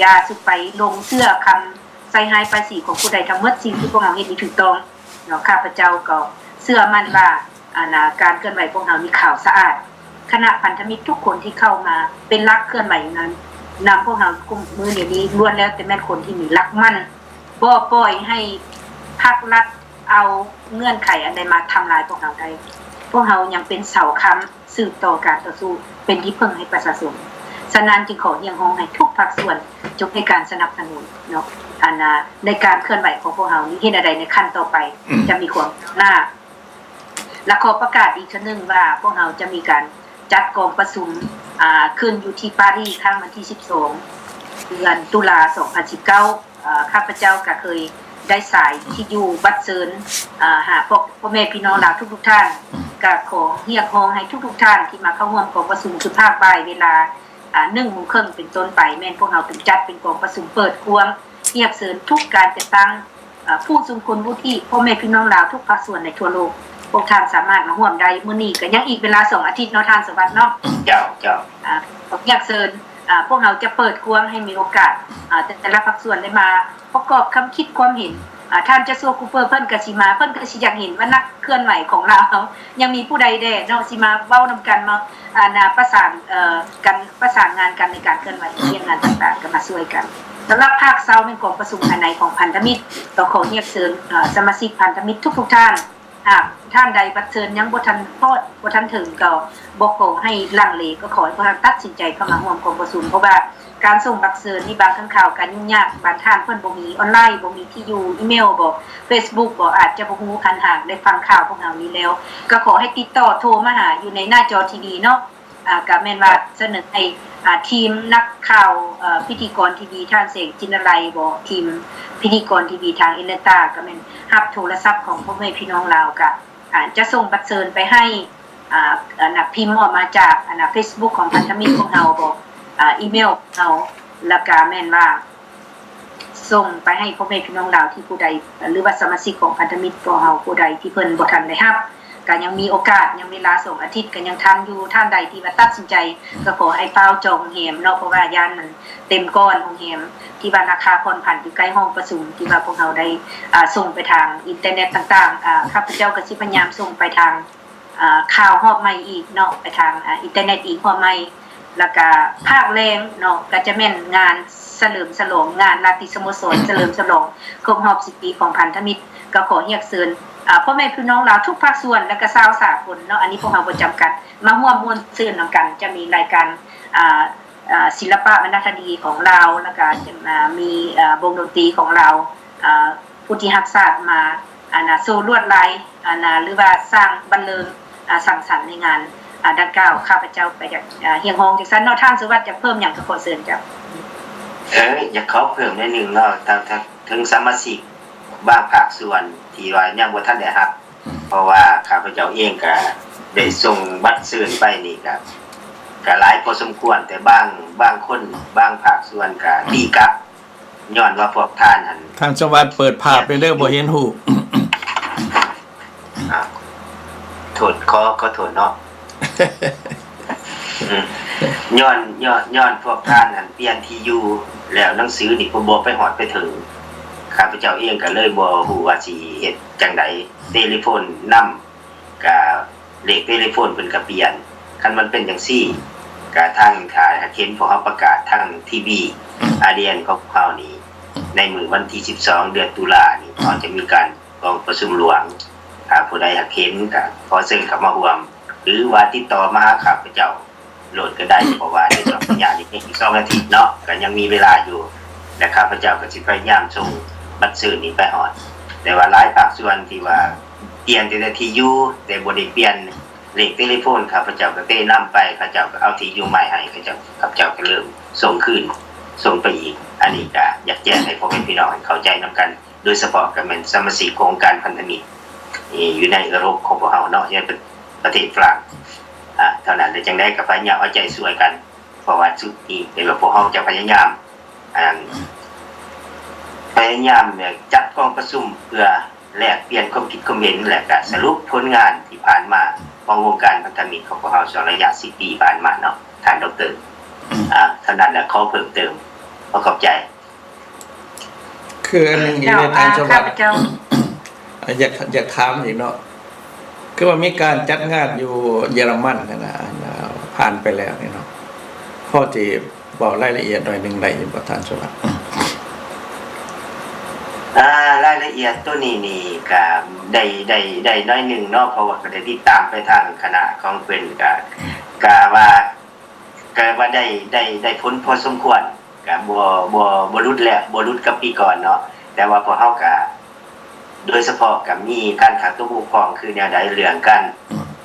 ຢ່າສຸໄປຫຼົງເຊື່ອຄຳໃສ່ຮ້າຍປ້າຍສີຂອງຜູ້ໃດທັງໝົດ. ສິ່ງທີ່ພວກເຮົາເຮັດນີ້ຖືກຕ້ອງເນາະ. ຂ້າພະເຈົ້າກໍເຊື່ອໝັ້ນວ່າ ອັນນ່າ ການເຄື່ອນໄຫວພວກເຮົານີ້ຂາວສະອາດ. ຄະນະພັນທະມິດທຸກຄົນທີ່ເຂົ້າມາເປັນຫຼັກເຄື່ອນໄຫວນັ້ນ ນຳພວກເຮົາກຸ່ມມື້ດຽວນີ້ ລ້ວນແລ້ວແຕ່ແມ່ນຄົນທີ່ມີຫຼັກໝັ້ນ, ບໍ່ປ່ອຍໃຫ້ພັກລັດເອົາເງື່ອນໄຂອັນໃດມາທຳລາຍພວກເຮົາໄດ້. ພວກເຮົາຍັງເປັນເສົາຄ້ຳ ສືບຕໍ່ການຕໍ່ສູ້ ເປັນທີ່ເພິ່ງໃຫ້ປະຊາຊົນ. ສະນັ້ນຈຶ່ງຂໍຮຽກຮ້ອງໃຫ້ທຸກພາກສ່ວນຈົ່ງໃຫ້ການສະໜັບສະໜູນເນາະ ອັນນ່າ ໃນການເຄື່ອນໄຫວຂອງພວກເຮົານີ້ ເຮັດແນວໃດໃນຂັ້ນຕໍ່ໄປຈະມີຄວາມກ້າວໜ້າ. ແລະ ຂໍປະກາດອີກເທື່ອໜຶ່ງວ່າ ພວກເຮົາຈະມີການຈັດກອງປະຊຸມ ອາ ຂຶ້ນຢູ່ທີ່ປາຣີຄັ້ງວັນທີສິບສອງ ເດືອນຕຸລາ ສອງພັນສິບເກົ້າ. ເອີ ຂ້າພະເຈົ້າກະເຄີຍໄດ້ສາຍທີ່ຢູ່ບັດເຊີນ ອາ ຫາພວກພໍ່ແມ່ພີ່ນ້ອງລາວທຸກໆທ່ານ. ກະຂໍຮຽກຮ້ອງໃຫ້ທຸກໆທ່ານທີ່ມາເຂົ້າຮ່ວມກອງປະຊຸມ ຄືພາກບ່າຍເວລາ ອາ ໜຶ່ງໂມງເຄິ່ງເປັນຕົ້ນໄປ ແມ່ນພວກເຮົາເປັນ ຈັດເປັນກອງປະຊຸມເປີດກວ້າງ ຮຽກເຊີນທຸກການຈັດຕັ້ງ ອາ ຜູ້ຊົງຄຸນວຸດທິ ພໍ່ແມ່ພີ່ນ້ອງລາວທຸກພາກສ່ວນໃນທົ່ວໂລກ. ພວກທ່ານສາມາດມາຮ່ວມໄດ້. ມື້ນີ້ກໍຍັງອີກເວລາສອງອາທິດເນາະ ທ່ານສະຫວັດເນາະ. ເຈົ້າ ເຈົ້າ. ອາ ຮຽກເຊີນ ອາ ພວກເຮົາຈະເປີດກວ້າງໃຫ້ມີໂອກາດ ອາ ແຕ່ລະພາກສ່ວນໄດ້ມາປະກອບຄຳຄິດຄວາມເຫັນ. ອາ ທ່ານຈາຊວ ຄູເປີ ເພິ່ນກໍຊິມາ, ເພິ່ນກໍຊິຢາກເຫັນວ່ານັກເຄື່ອນໄຫວຂອງລາວເຮົາຍັງມີຜູ້ໃດແດ່ເນາະ ຊິມາເວົ້ານຳກັນ ມາ ອັນນ່າ ປະສານ ເອີ ກັນ ປະສານງານກັນໃນການເຄື່ອນໄຫວວຽກງານຕ່າງໆ ກໍມາຊ່ວຍກັນ. ສຳລັບພາກເຊົ້າແມ່ນກອງປະຊຸມພາຍໃນຂອງພັນທະມິດ ກໍຂໍຮຽກເຊີນ ເອີ ສະມາຊິກພັນທະມິດທຸກໆທ່ານ. ຫາກທ່ານໃດບັດເຊີນຍັງບໍ່ທັນຮອດ ບໍ່ທັນເຖິງ ກໍບໍ່ຂໍໃຫ້ລັງເລ, ກໍຂໍໃຫ້ພວກທ່ານຕັດສິນໃຈເຂົ້າມາຮ່ວມກອງປະຊຸມ, ເພາະວ່າການສົ່ງບັດເຊີນນີ້ບາງຄັ້ງຄາວກໍຫຍຸ້ງຍາກ, ບາງທ່ານເພິ່ນບໍ່ມີອອນລາຍ, ບໍ່ມີທີ່ຢູ່ ອີເມວບໍ ເຟສບຸກບໍ ອາດຈະບໍ່ຮູ້. ຄັນຫາກໄດ້ຟັງຂ່າວພວກເຮົານີ້ແລ້ວ ກໍຂໍໃຫ້ຕິດຕໍ່ໂທມາຫາຢູ່ໃນໜ້າຈໍທີວີເນາະ. ອາ ກະແມ່ນວ່າສະເໜີໃຫ້ ອາ ທີມນັກຂ່າວ ເອີ ພິທີກອນທີວີ ທ່ານ ແສງ ຈິນນາໄລບໍ ທີມພິທີກອນທີວີທາງເອເນຕາ ກະແມ່ນຮັບໂທລະສັບຂອງພໍ່ແມ່ພີ່ນ້ອງລາວ ກະ ອາ ຈະສົ່ງບັດເຊີນໄປໃຫ້ ອາ ອັນນ່າ ພິມອອກມາຈາກ ອັນນ່າ ເຟສບຸກຂອງພັນທະມິດຂອງເຮົາບໍ ອາ ອີເມວຂອງເຮົາ ລະກະແມ່ນວ່າ ສົ່ງໄປໃຫ້ພໍ່ແມ່ພີ່ນ້ອງລາວທີ່ຜູ້ໃດ ຫຼືວ່າສະມາຊິກຂອງພັນທະມິດຂອງເຮົາຜູ້ໃດທີ່ເພິ່ນບໍ່ທັນໄດ້ຮັບ, ກະຍັງມີໂອກາດ, ຍັງເວລາສອງອາທິດ ກະຍັງທັນຢູ່. ທ່ານໃດທີ່ວ່າຕັດສິນໃຈ ກະຂໍໃຫ້ຟ້າວຈອງໂຮງແຮມເນາະ, ເພາະວ່າຢ້ານມັນເຕັມກ້ອນ. ໂຮງແຮມທີ່ວ່າລາຄາຜ່ອນຜັນຢູ່ໃກ້ຫ້ອງປະຊຸມ ທີ່ວ່າພວກເຮົາໄດ້ ອາ ສົ່ງໄປທາງອິນເຕີເນັດຕ່າງໆ, ອາ ຂ້າພະເຈົ້າກະຊິພະຍາຍາມສົ່ງໄປທາງ ອາ ຂ່າວຮອບໃໝ່ອີກເນາະ, ໄປທາງ ອາ ອິນເຕີເນັດອີກຮອບໃໝ່. ແລ້ວກະພາກແລງເນາະ ກະຈະແມ່ນງານສະເຫຼີມສະຫຼອງ ງານລາຕີສະໂມສອນສະເຫຼີມສະຫຼອງຄົບຮອບສິບປີຂອງພັນທະມິດ. ກໍຂໍຮຽກເຊີນ ອາ ພໍ່ແມ່ພີ່ນ້ອງລາວທຸກພາກສ່ວນ ແລ້ວກະຊາວສາກົນເນາະ, ອັນນີ້ພວກເຮົາບໍ່ຈຳກັດ, ມາຮ່ວມມ່ວນຊື່ນນຳກັນ. ຈະມີລາຍການ ອາ ອາ ສິລະປະວັນນະຄະດີຂອງລາວ, ແລ້ວກະຈະ ອາ ມີ ອາ ວົງດົນຕີຂອງລາວ ອາ ຜູ້ທີ່ຮັກຊາດມາ ອັນນ່າ ໂຊລວດລາຍ ອັນນ່າ ຫຼືວ່າສ້າງບັນເລີງ ອາ ສັງສັນໃນງານ ອາ ດັ່ງກ່າວ. ຂ້າພະເຈົ້າກະຢາກ ອາ ຮຽກຮ້ອງຈັ່ງຊັ້ນເນາະ. ທ່ານສຸວັດຢາກເພີ່ມຫຍັງ ກໍຂໍເຊີນເຈົ້າ. ເອີ ຢາກຂໍເພີ່ມໜ້ອຍໜຶ່ງເນາະ, ທາງ ທາງ ເຖິງສະມາຊິກບາງພາກສ່ວນທີ່ວ່າຍັງບໍ່ທັນໄດ້ຮັບ, ເພາະວ່າຂ້າພະເຈົ້າເອງກະໄດ້ສົ່ງບັດເຊີນໄປນີ້ກະ ກະຫຼາຍພໍສົມຄວນ, ແຕ່ບາງ ບາງຄົນ ບາງພາກສ່ວນກະຕີກັບ ຍ້ອນວ່າພວກທ່ານຫັ້ນ ທ່ານສະຫວັດເປີດພາບໄປເດີ ບໍ່ເຫັນຮູບ. ອາ ໂທດ ຂໍ ຂໍໂທດເນາະ. ອືມ ຍ້ອນ ຍ້ອນ ຍ້ອນພວກທ່ານຫັ້ນປ່ຽນທີ່ຢູ່ ແລ້ວໜັງສືນີ້ກໍບໍ່ໄປຮອດໄປເຖິງ. ຂ້າພະເຈົ້າເອງກໍເລີຍບໍ່ຮູ້ວ່າຊິເຮັດຈັ່ງໃດ, ເຕເລໂຟນນຳ ກະເລກເຕເລໂຟນເພິ່ນກະປ່ຽນ. ຄັນມັນເປັນຈັ່ງຊີ້ ກະທາງ ຖ້າຫາກເຫັນພວກເຮົາປະກາດທາງທີວີ ອາຣີເອັນ ຂອງພວກເຮົານີ້ ໃນມື້ວັນທີສິບສອງ ເດືອນຕຸລານີ້ ເຮົາຈະມີການກອງປະຊຸມຫຼວງ ຖ້າຜູ້ໃດຫາກເຫັນກໍຂໍເຊີນເຂົ້າມາຮ່ວມ ຫຼືວ່າຕິດຕໍ່ມາຫາຂ້າພະເຈົ້າໂລດກໍໄດ້ ເພາະວ່າໃນຊ່ວງໄລຍະນີ້ເປັນອີກສອງອາທິດເນາະ ກໍຍັງມີເວລາຢູ່ ແລະ ຂ້າພະເຈົ້າກໍຊິພະຍາຍາມສົ່ງບັດເຊີນນີ້ໄປຮອດ. ແຕ່ວ່າຫຼາຍພາກສ່ວນທີ່ວ່າປ່ຽນແຕ່ທີ່ຢູ່ ແຕ່ບໍ່ໄດ້ປ່ຽນ ເລກເຕເລໂຟນ ຂ້າພະເຈົ້າກໍເຕະນຳໄປ ເຂົາເຈົ້າກໍເອົາທີ່ຢູ່ໃໝ່ໃຫ້ ເຂົາເຈົ້າ ຂ້າພະເຈົ້າກໍເລີ່ມສົ່ງຄືນ ສົ່ງໄປອີກ. ອັນນີ້ກໍຢາກແຈ້ງໃຫ້ພໍ່ແມ່ພີ່ນ້ອງເຂົ້າໃຈນຳກັນ ໂດຍສະເພາະກໍແມ່ນສະມາຊິກຂອງອົງການພັນທະມິດຢູ່ໃນເອີຣົບຂອງພວກເຮົາເນາະ ໃນປະເທດຝຣັ່ງ ອາ ເທົ່ານັ້ນ. ແລະ ຈັ່ງໃດກໍພະຍາຍາມເອົາໃຈຊ່ວຍກັນ ເພາະວ່າຊຸດນີ້ເປັນວ່າພວກເຮົາຈະພະຍາຍາມ ອັນ ພະຍາຍາມຈັດກອງປະຊຸມເພື່ອ ແລກປ່ຽນຄວາມຄິດຄວາມເຫັນ ແລະ ກະສະຫຼຸບຜົນງານທີ່ຜ່ານມາຂອງວົງການພັນທະມິດຂອງພວກເຮົາ ຊ່ວງໄລຍະສິບປີຜ່ານມາເນາະ ທ່ານດອກເຕີ. ອາ ເທົ່ານັ້ນແຫຼະ ຂໍເພີ່ມເຕີມ. ຂໍຂອບໃຈ. ຄືອັນໜຶ່ງອີກເດ້ ເຈົ້າ ທ່ານ ອາ ສົມບັດ ຂ້າພະເຈົ້າ ອາ ຢາກ ຢາກຖາມອີກເນາະ ຄືວ່າມີການຈັດງານຢູ່ເຢຍລະມັນຫັ້ນນະ ອັນ ອາ ຜ່ານໄປແລ້ວນີ້ເນາະ ພໍທີ່ ເວົ້າລາຍລະອຽດໜ້ອຍໜຶ່ງໄດ້ຢູ່ບໍ່ ທ່ານສົມບັດ? ອາ ລາຍລະອຽດໂຕນີ້ນີ້ກະໄດ້ ໄດ້ ໄດ້ໜ້ອຍໜຶ່ງເນາະ ເພາະວ່າກະໄດ້ຕິດຕາມໄປທາງຄະນະຂອງເພິ່ນ ກະ ກະວ່າ ກະວ່າໄດ້ ໄດ້ ໄດ້ຜົນພໍສົມຄວນ ກະບໍ່ ບໍ່ ບໍ່ຫຼຸດແລ້ວ ບໍ່ຫຼຸດກັບປີກ່ອນເນາະ. ແຕ່ວ່າພວກເຮົາກະ ໂດຍສະເພາະກະມີການຂາດຕົວບົກຜ່ອງ ຄືແນວໃດ ເລື່ອງການ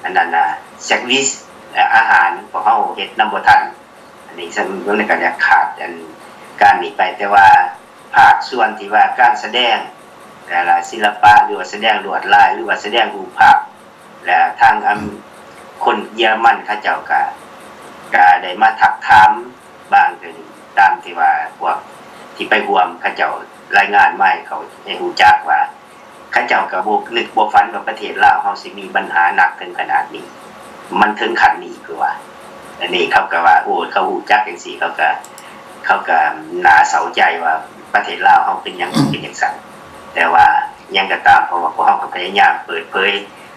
ອັນນັ້ນນະ ເຊັກລິສ ອາຫານ ພວກເຮົາເຮັດນຳບໍ່ທັນ. ອັນນີ້ສະ ມັນກໍຢາກຂາດອັນການນີ້ໄປ ແຕ່ວ່າພາກສ່ວນທີ່ວ່າການສະແດງ ແຕ່ລະສິລະປະ ຫຼືວ່າສະແດງລວດລາຍ ຫຼືວ່າສະແດງຮູບພາບ ແລະ ທາງອັນຄົນເຢຍລະມັນເຂົາເຈົ້າກະ ກະໄດ້ມາທັກຖາມບາງເທື່ອນີ້ ຕາມທີ່ວ່າພວກທີ່ໄປຮ່ວມເຂົາເຈົ້າລາຍງານມາໃຫ້ເຂົາ ໃຫ້ຮູ້ຈັກວ່າ ເຂົາເຈົ້າກໍບໍ່ນຶກບໍ່ຝັນວ່າປະເທດລາວເຮົາຊິມີບັນຫາໜັກເຖິງຂະໜາດນີ້ ມັນເຖິງຂັ້ນນີ້ຄືວ່າ. ອັນນີ້ເຂົາກໍວ່າ ໂອ້ ເຂົາຮູ້ຈັກຈັ່ງຊີ້ ເຂົາກໍ ເຂົາກໍໜ້າເສົ້າໃຈວ່າປະເທດລາວເຮົາເປັນຫຍັງເປັນຈັ່ງຊັ້ນ. ແຕ່ວ່າຫຍັງກໍຕາມ ເພາະວ່າພວກເຮົາກໍພະຍາຍາມເປີດເຜີຍ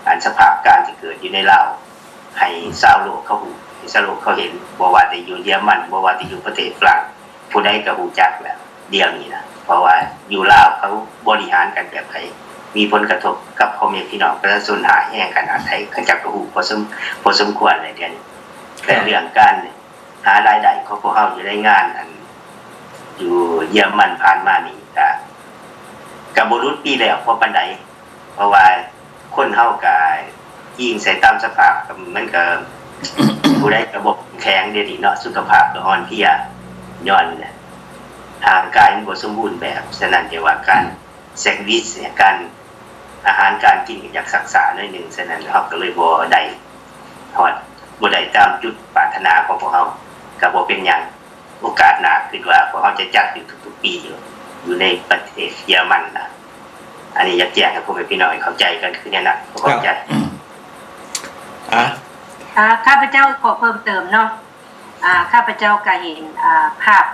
ອັນສະພາບການທີ່ເກີດຢູ່ໃນລາວ ໃຫ້ຊາວໂລກເຂົາຮູ້ ໃຫ້ຊາວໂລກເຂົາເຫັນ ບໍ່ວ່າແຕ່ຢູ່ເຢຍລະມັນ ບໍ່ວ່າແຕ່ຢູ່ປະເທດຝຣັ່ງ ຜູ້ໃດກໍຮູ້ຈັກແລ້ວດຽວນີ້ນະ ເພາະວ່າຢູ່ລາວເຂົາບໍລິຫານກັນແບບໃດ ມີຜົນກະທົບກັບພໍ່ແມ່ພີ່ນ້ອງປະຊາຊົນຮ້າຍແຮງຂະໜາດໃດ ເຂົາເຈົ້າກໍຮູ້ພໍສົມ ພໍສົມຄວນແລ້ວດຽວນີ້. ແຕ່ເລື່ອງການຫາລາຍໄດ້ຂອງພວກເຮົາຢູ່ໃນງານອັນ ຢູ່ເຢຍລະມັນຜ່ານມານີ້ກະ ກະບໍ່ຫຼຸດປີແລ້ວພໍປານໃດ ເພາະວ່າ ຄົນເຮົາກະອີງໃສ່ຕາມສະພາບ ມັນກະ ຜູ້ໃດກະບໍ່ແຂງດຽວນີ້ເນາະ ສຸຂະພາບກະອ່ອນເພຍ ຍ້ອນຮ່າງກາຍມັນບໍ່ສົມບູນແບບ. ສະນັ້ນ ຈະວ່າການແຊັກລິສ ການ ອາຫານການກິນກະຢາກຊັກຊ້າໜ້ອຍໜຶ່ງ. ສະນັ້ນ ເຮົາກະເລີຍບໍ່ໄດ້ຮອດ ບໍ່ໄດ້ຕາມຈຸດປາດຖະໜາຂອງພວກເຮົາ ກະບໍ່ເປັນຫຍັງ. ໂອກາດໜ້າ ຄິດວ່າພວກເຮົາຈະຈັດຢູ່ທຸກໆປີຢູ່ ຢູ່ໃນປະເທດເຢຍລະມັນນະ. ອັນນີ້ຢາກແຈ້ງໃຫ້ພໍ່ແມ່ພີ່ນ້ອງເຂົ້າໃຈກັນຄືແນວນັ້ນ. ຂອບໃຈ. ອາ ອາ ຂ້າພະເຈົ້າຂໍເພີ່ມເຕີມເນາະ. ອາ ຂ້າພະເຈົ້າກະເຫັນ ອາ ພາບ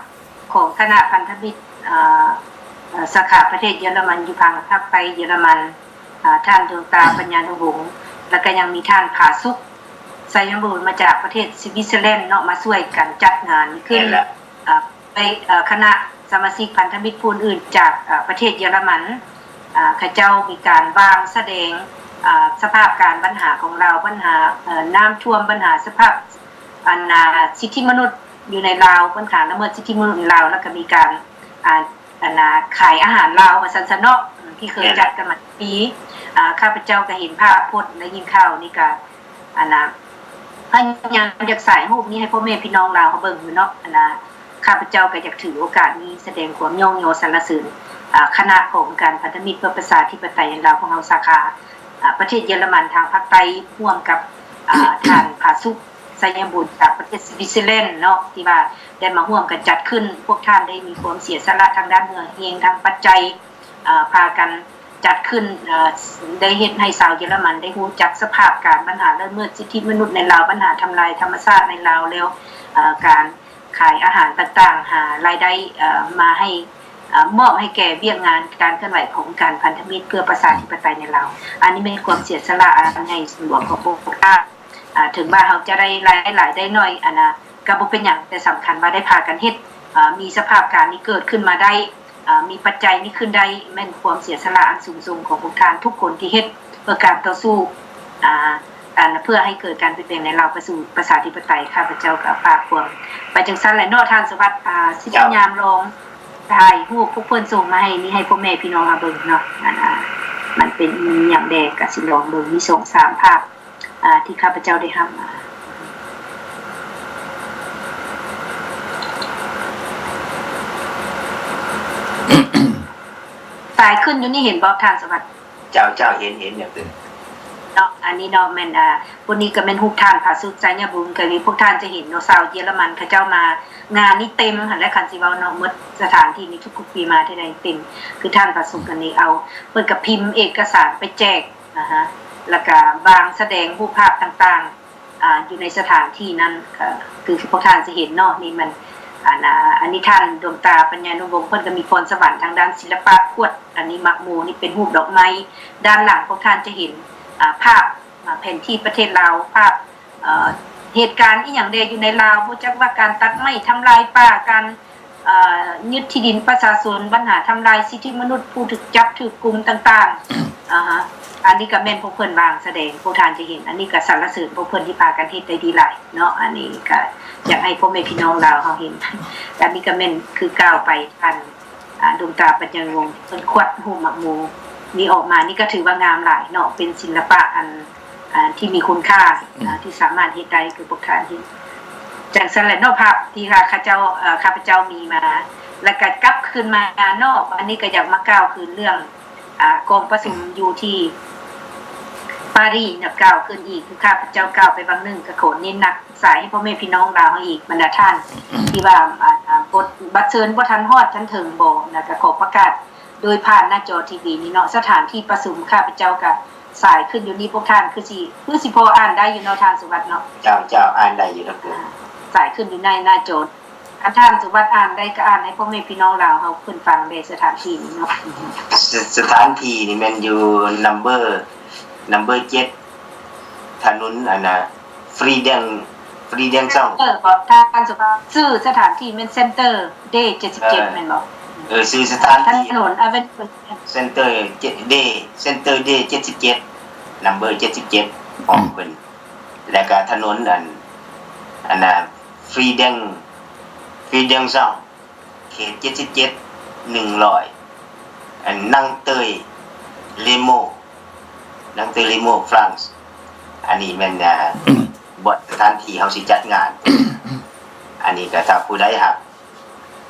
ຂອງຄະນະພັນທະມິດ ອາ ສາຂາປະເທດເຢຍລະມັນ ຢູ່ທາງພາກໃຕ້ເຢຍລະມັນ ອາ ທ່ານ ດອກເຕີ ປັນຍານຸວົງ ແລ້ວກະຍັງມີທ່ານ ຜາສຸກ ໄຊຍະບູນ ມາຈາກປະເທດສະວິດເຊີແລນເນາະ ມາຊ່ວຍກັນຈັດງານນີ້ຂຶ້ນ. ແມ່ນແລ້ວ. ອາ ໄປ ເອີ ຄະນະສະມາຊິກພັນທະມິດຜູ້ອື່ນຈາກ ອາ ປະເທດເຢຍລະມັນ ອາ ເຂົາເຈົ້າມີການວາງສະແດງ ອາ ສະພາບການບັນຫາຂອງລາວ ບັນຫາ ເອີ ນ້ຳຖ້ວມ ບັນຫາສະພາບ ອັນ ອາ ສິດທິມະນຸດຢູ່ໃນລາວ ບັນຫາລະເມີດສິດທິມະນຸດໃນລາວ ແລ້ວກະມີການ ອາ ອັນນາ ຂາຍອາຫານລາວວ່າຊັ້ນຊະເນາະ ທີ່ເຄີຍຈັດກັນມາປີ. ອາ ຂ້າພະເຈົ້າກໍເຫັນພາບພົດ ໄດ້ຍິນຂ່າວນີ້ກໍ ອັນນາ ພະຍາຍາມຢາກສາຍຮູບນີ້ໃຫ້ພໍ່ແມ່ພີ່ນ້ອງລາວເຮົາເບິ່ງຢູ່ເນາະ. ອັນນາ ຂ້າພະເຈົ້າກໍຢາກຖືໂອກາດນີ້ສະແດງຄວາມຍ້ອງຍໍສັນລະເສີນ ອາ ຄະນະຂອງອົງການພັນທະມິດເພື່ອປະຊາທິປະໄຕລາວຂອງເຮົາ ສາຂາ ອາ ປະເທດເຢຍລະມັນທາງພາກໃຕ້ ຮ່ວມກັບ ອາ ທ່ານ ຜາສຸກ ໄຊຍະບູນ ຈາກປະເທດສະວິດເຊີແລນເນາະ ທີ່ວ່າໄດ້ມາຮ່ວມກັນຈັດຂຶ້ນ. ພວກທ່ານໄດ້ມີຄວາມເສຍສະຫຼະທາງດ້ານເຫື່ອແຮງ ທາງປັດໄຈ ເອີ ພາກັນຈັດຂຶ້ນ ເອີ ໄດ້ເຮັດໃຫ້ຊາວເຢຍລະມັນໄດ້ຮູ້ຈັກສະພາບການບັນຫາລະເມີດສິດທິມະນຸດໃນລາວ, ບັນຫາທຳລາຍທຳມະຊາດໃນລາວ ແລ້ວ ເອີ ການຂາຍອາຫານຕ່າງໆ ຫາລາຍໄດ້ ເອີ ມາໃຫ້ ເອີ ມອບໃຫ້ແກ່ວຽກງານການເຄື່ອນໄຫວຂອງອົງການພັນທະມິດເພື່ອປະຊາທິປະໄຕໃນລາວ. ອັນນີ້ແມ່ນຄວາມເສຍສະຫຼະອັນໃຫຍ່ຫຼວງຂອງພວກທ່ານ. ອາ ເຖິງວ່າເຮົາຈະໄດ້ລາຍ ລາຍໄດ້ໜ້ອຍ ອັນນະ ກໍບໍ່ເປັນຫຍັງ, ແຕ່ສຳຄັນວ່າໄດ້ພາກັນເຮັດ ອາ ມີສະພາບການນີ້ເກີດຂຶ້ນມາໄດ້ ອາ ມີປັດໄຈນີ້ຂຶ້ນໄດ້ ແມ່ນຄວາມເສຍສະຫຼະອັນສູງສົ່ງຂອງພວກທ່ານທຸກຄົນທີ່ເຮັດ ເພື່ອການຕໍ່ສູ້ ອ່າ ອັນ ເພື່ອໃຫ້ເກີດການປ່ຽນແປງໃນລາວປະສູ່ປະຊາທິປະໄຕ. ຂ້າພະເຈົ້າກໍຝາກຄວາມໄປຈັ່ງຊັ້ນແຫຼະເນາະ ທ່ານສະຫວັດ. ອ່າ ຊິພະຍາຍາມລອງຖ່າຍຮູບພວກເພິ່ນສົ່ງມາໃຫ້ນີ້ ໃຫ້ພໍ່ແມ່ພີ່ນ້ອງເຮົາເບິ່ງເນາະ. ອັນ ອ່າ ມັນເປັນອີ່ຫຍັງແດ່ ກໍຊິລອງເບິ່ງ. ມີສອງສາມພາບ ອ່າ ທີ່ຂ້າພະເຈົ້າໄດ້ຮັບມາ. ສາຍຂຶ້ນຢູ່ນີ້ເຫັນບໍ່ທ່ານສະຫວັດ? ເຈົ້າ ເຈົ້າ ເຫັນ ເຫັນ ເຫັນ ເນາະ. ອັນນີ້ເນາະ ແມ່ນ ອ່າ ພວກນີ້ກໍແມ່ນຮູບທ່ານພະສຸດ ໄຊຍະບຸງ ກໍມີພວກທ່ານຈະເຫັນເນາະ ຊາວເຢຍລະມັນເຂົາເຈົ້າມາງານນີ້ເຕັມຫັ້ນແຫຼະ. ຄັນຊິເວົ້າເນາະ ໝົດສະຖານທີ່ນີ້ ທຸກໆປີມາທີ່ໃດເຕັມ ຄືທ່ານພະສຸດອັນນີ້ເອົາ ເພິ່ນກໍພິມເອກະສານໄປແຈກ ອາຮະ ແລ້ວກໍວາງສະແດງຮູບພາບຕ່າງໆ ອ່າ ຢູ່ໃນສະຖານທີ່ນັ້ນ ກໍຄືພວກທ່ານຈະເຫັນເນາະ. ນີ້ມັນ ອັນ ອ່າ ອັນນີ້ທ່ານດວງຕາ ປັນຍານຸວົງ ເພິ່ນກໍມີພອນສະຫວັນທາງດ້ານສິລະປະ ຂວດ ອັນນີ້ໝາກໂມ ນີ້ເປັນຮູບດອກໄມ້. ດ້ານຫຼັງພວກທ່ານຈະເຫັນ ອ່າ ພາບ ອ່າ ແຜນທີ່ປະເທດລາວ ພາບ ເອີ ເຫດການອີ່ຫຍັງແດ່ຢູ່ໃນລາວ ບໍ່ຈັກວ່າການຕັດໄມ້ ທຳລາຍປ່າ ການ ເອີ ຍຶດທີ່ດິນປະຊາຊົນ ບັນຫາທຳລາຍສິດທິມະນຸດ ຜູ້ຖືກຈັບຖືກກຸມຕ່າງໆ ອາຮະ ອັນນີ້ກໍແມ່ນພວກເພິ່ນວາງສະແດງ ພວກທ່ານຈະເຫັນ. ອັນນີ້ກໍສັນລະເສີນພວກເພິ່ນທີ່ພາກັນເຮັດໄດ້ດີຫຼາຍເນາະ. ອັນນີ້ກໍຢາກໃຫ້ພໍ່ແມ່ພີ່ນ້ອງລາວເຮົາເຫັນ. ອັນນີ້ກໍແມ່ນຄືກ່າວໄປ ທ່ານ ອ່າ ດວງຕາ ປັນຍາວົງ ເພິ່ນຂວັດຮູບໝາກໂມນີ້ອອກມາ ນີ້ກໍຖືວ່າງາມຫຼາຍເນາະ ເປັນສິລະປະອັນ ອ່າ ທີ່ມີຄຸນຄ່າ ອືມ ອ່າ ທີ່ສາມາດເຮັດໄດ້ ຄືພວກທ່ານເຫັນ. ຈັ່ງຊັ້ນແຫຼະເນາະ ພາບທີ່ວ່າເຂົາເຈົ້າ ເອີ ຂ້າພະເຈົ້າມີມາ ແລ້ວກໍກັບຄືນມາເນາະ. ອັນນີ້ກໍຢາກມາກ່າວຄືນເລື່ອງ ອ່າ ກອງປະຊຸມຢູ່ທີ່ປາຣີເນາະ ກ່າວຄືນອີກ ຄືຂ້າພະເຈົ້າກ່າວໄປຫວ່າງໜຶ່ງ ກໍຂໍເນັ້ນໜັກ ສາຍໃຫ້ພໍ່ແມ່ພີ່ນ້ອງລາວເຮົາອີກ ບັນດາທ່ານທີ່ວ່າ ອ່າ ອ່າ ບົດ ບັດເຊີນບໍ່ທັນຮອດທັນເຖິງບໍ່ ແລ້ວກໍຂໍປະກາດໂດຍຜ່ານໜ້າຈໍທີວີນີ້ເນາະ. ສະຖານທີ່ປະຊຸມ ຂ້າພະເຈົ້າກໍສາຍຂຶ້ນຢູ່ນີ້ ພວກທ່ານຄືຊິ ຄືຊິພໍອ່ານໄດ້ຢູ່ເນາະ ທ່ານສຸວັດເນາະ? ເຈົ້າ ເຈົ້າ ອ່ານໄດ້ຢູ່ດອກເຕີ. ສາຍຂຶ້ນຢູ່ໃນໜ້າຈໍ. ຄັນທ່ານສຸວັດອ່ານໄດ້ ກໍອ່ານໃຫ້ພໍ່ແມ່ພີ່ນ້ອງລາວເຮົາເພິ່ນຟັງແດ່ ສະຖານທີ່ນີ້ເນາະ. ສະ ສະຖານທີ່ນີ້ແມ່ນຢູ່ number number ເຈັດ ຖະໜົນ ອັນນ່າ Frieden Frieden ເອີ ເຈົ້າ ເອີ ບໍ່ ທ່ານສຸວັດ ຊື່ສະຖານທີ່ແມ່ນ Center Day ເຈັດສິບເຈັດ ເອີ ແມ່ນບໍ່? ເອີ ຊື່ສະຖານທີ່ ຖະໜົນ Avenue Center Day Center Day ເຈັດສິບເຈັດ number ເຈັດສິບເຈັດ ຂອງເພິ່ນ ແລ້ວກະຖະໜົນ ອັນ ອັນນ່າ Frieden Frieden ເຈົ້າ ເຂດເຈັດສິບເຈັດ ໜຶ່ງຮ້ອຍ ອັນ ນາງເຕີຍ ເລໂມ ນາງເຕີຍ ເລໂມ ຟຣານ. ອັນນີ້ແມ່ນ ອ່າ ບ່ອນສະຖານທີ່ເຮົາຊິຈັດງານ. ອັນນີ້ກໍຖ້າຜູ້ໃດຫາກ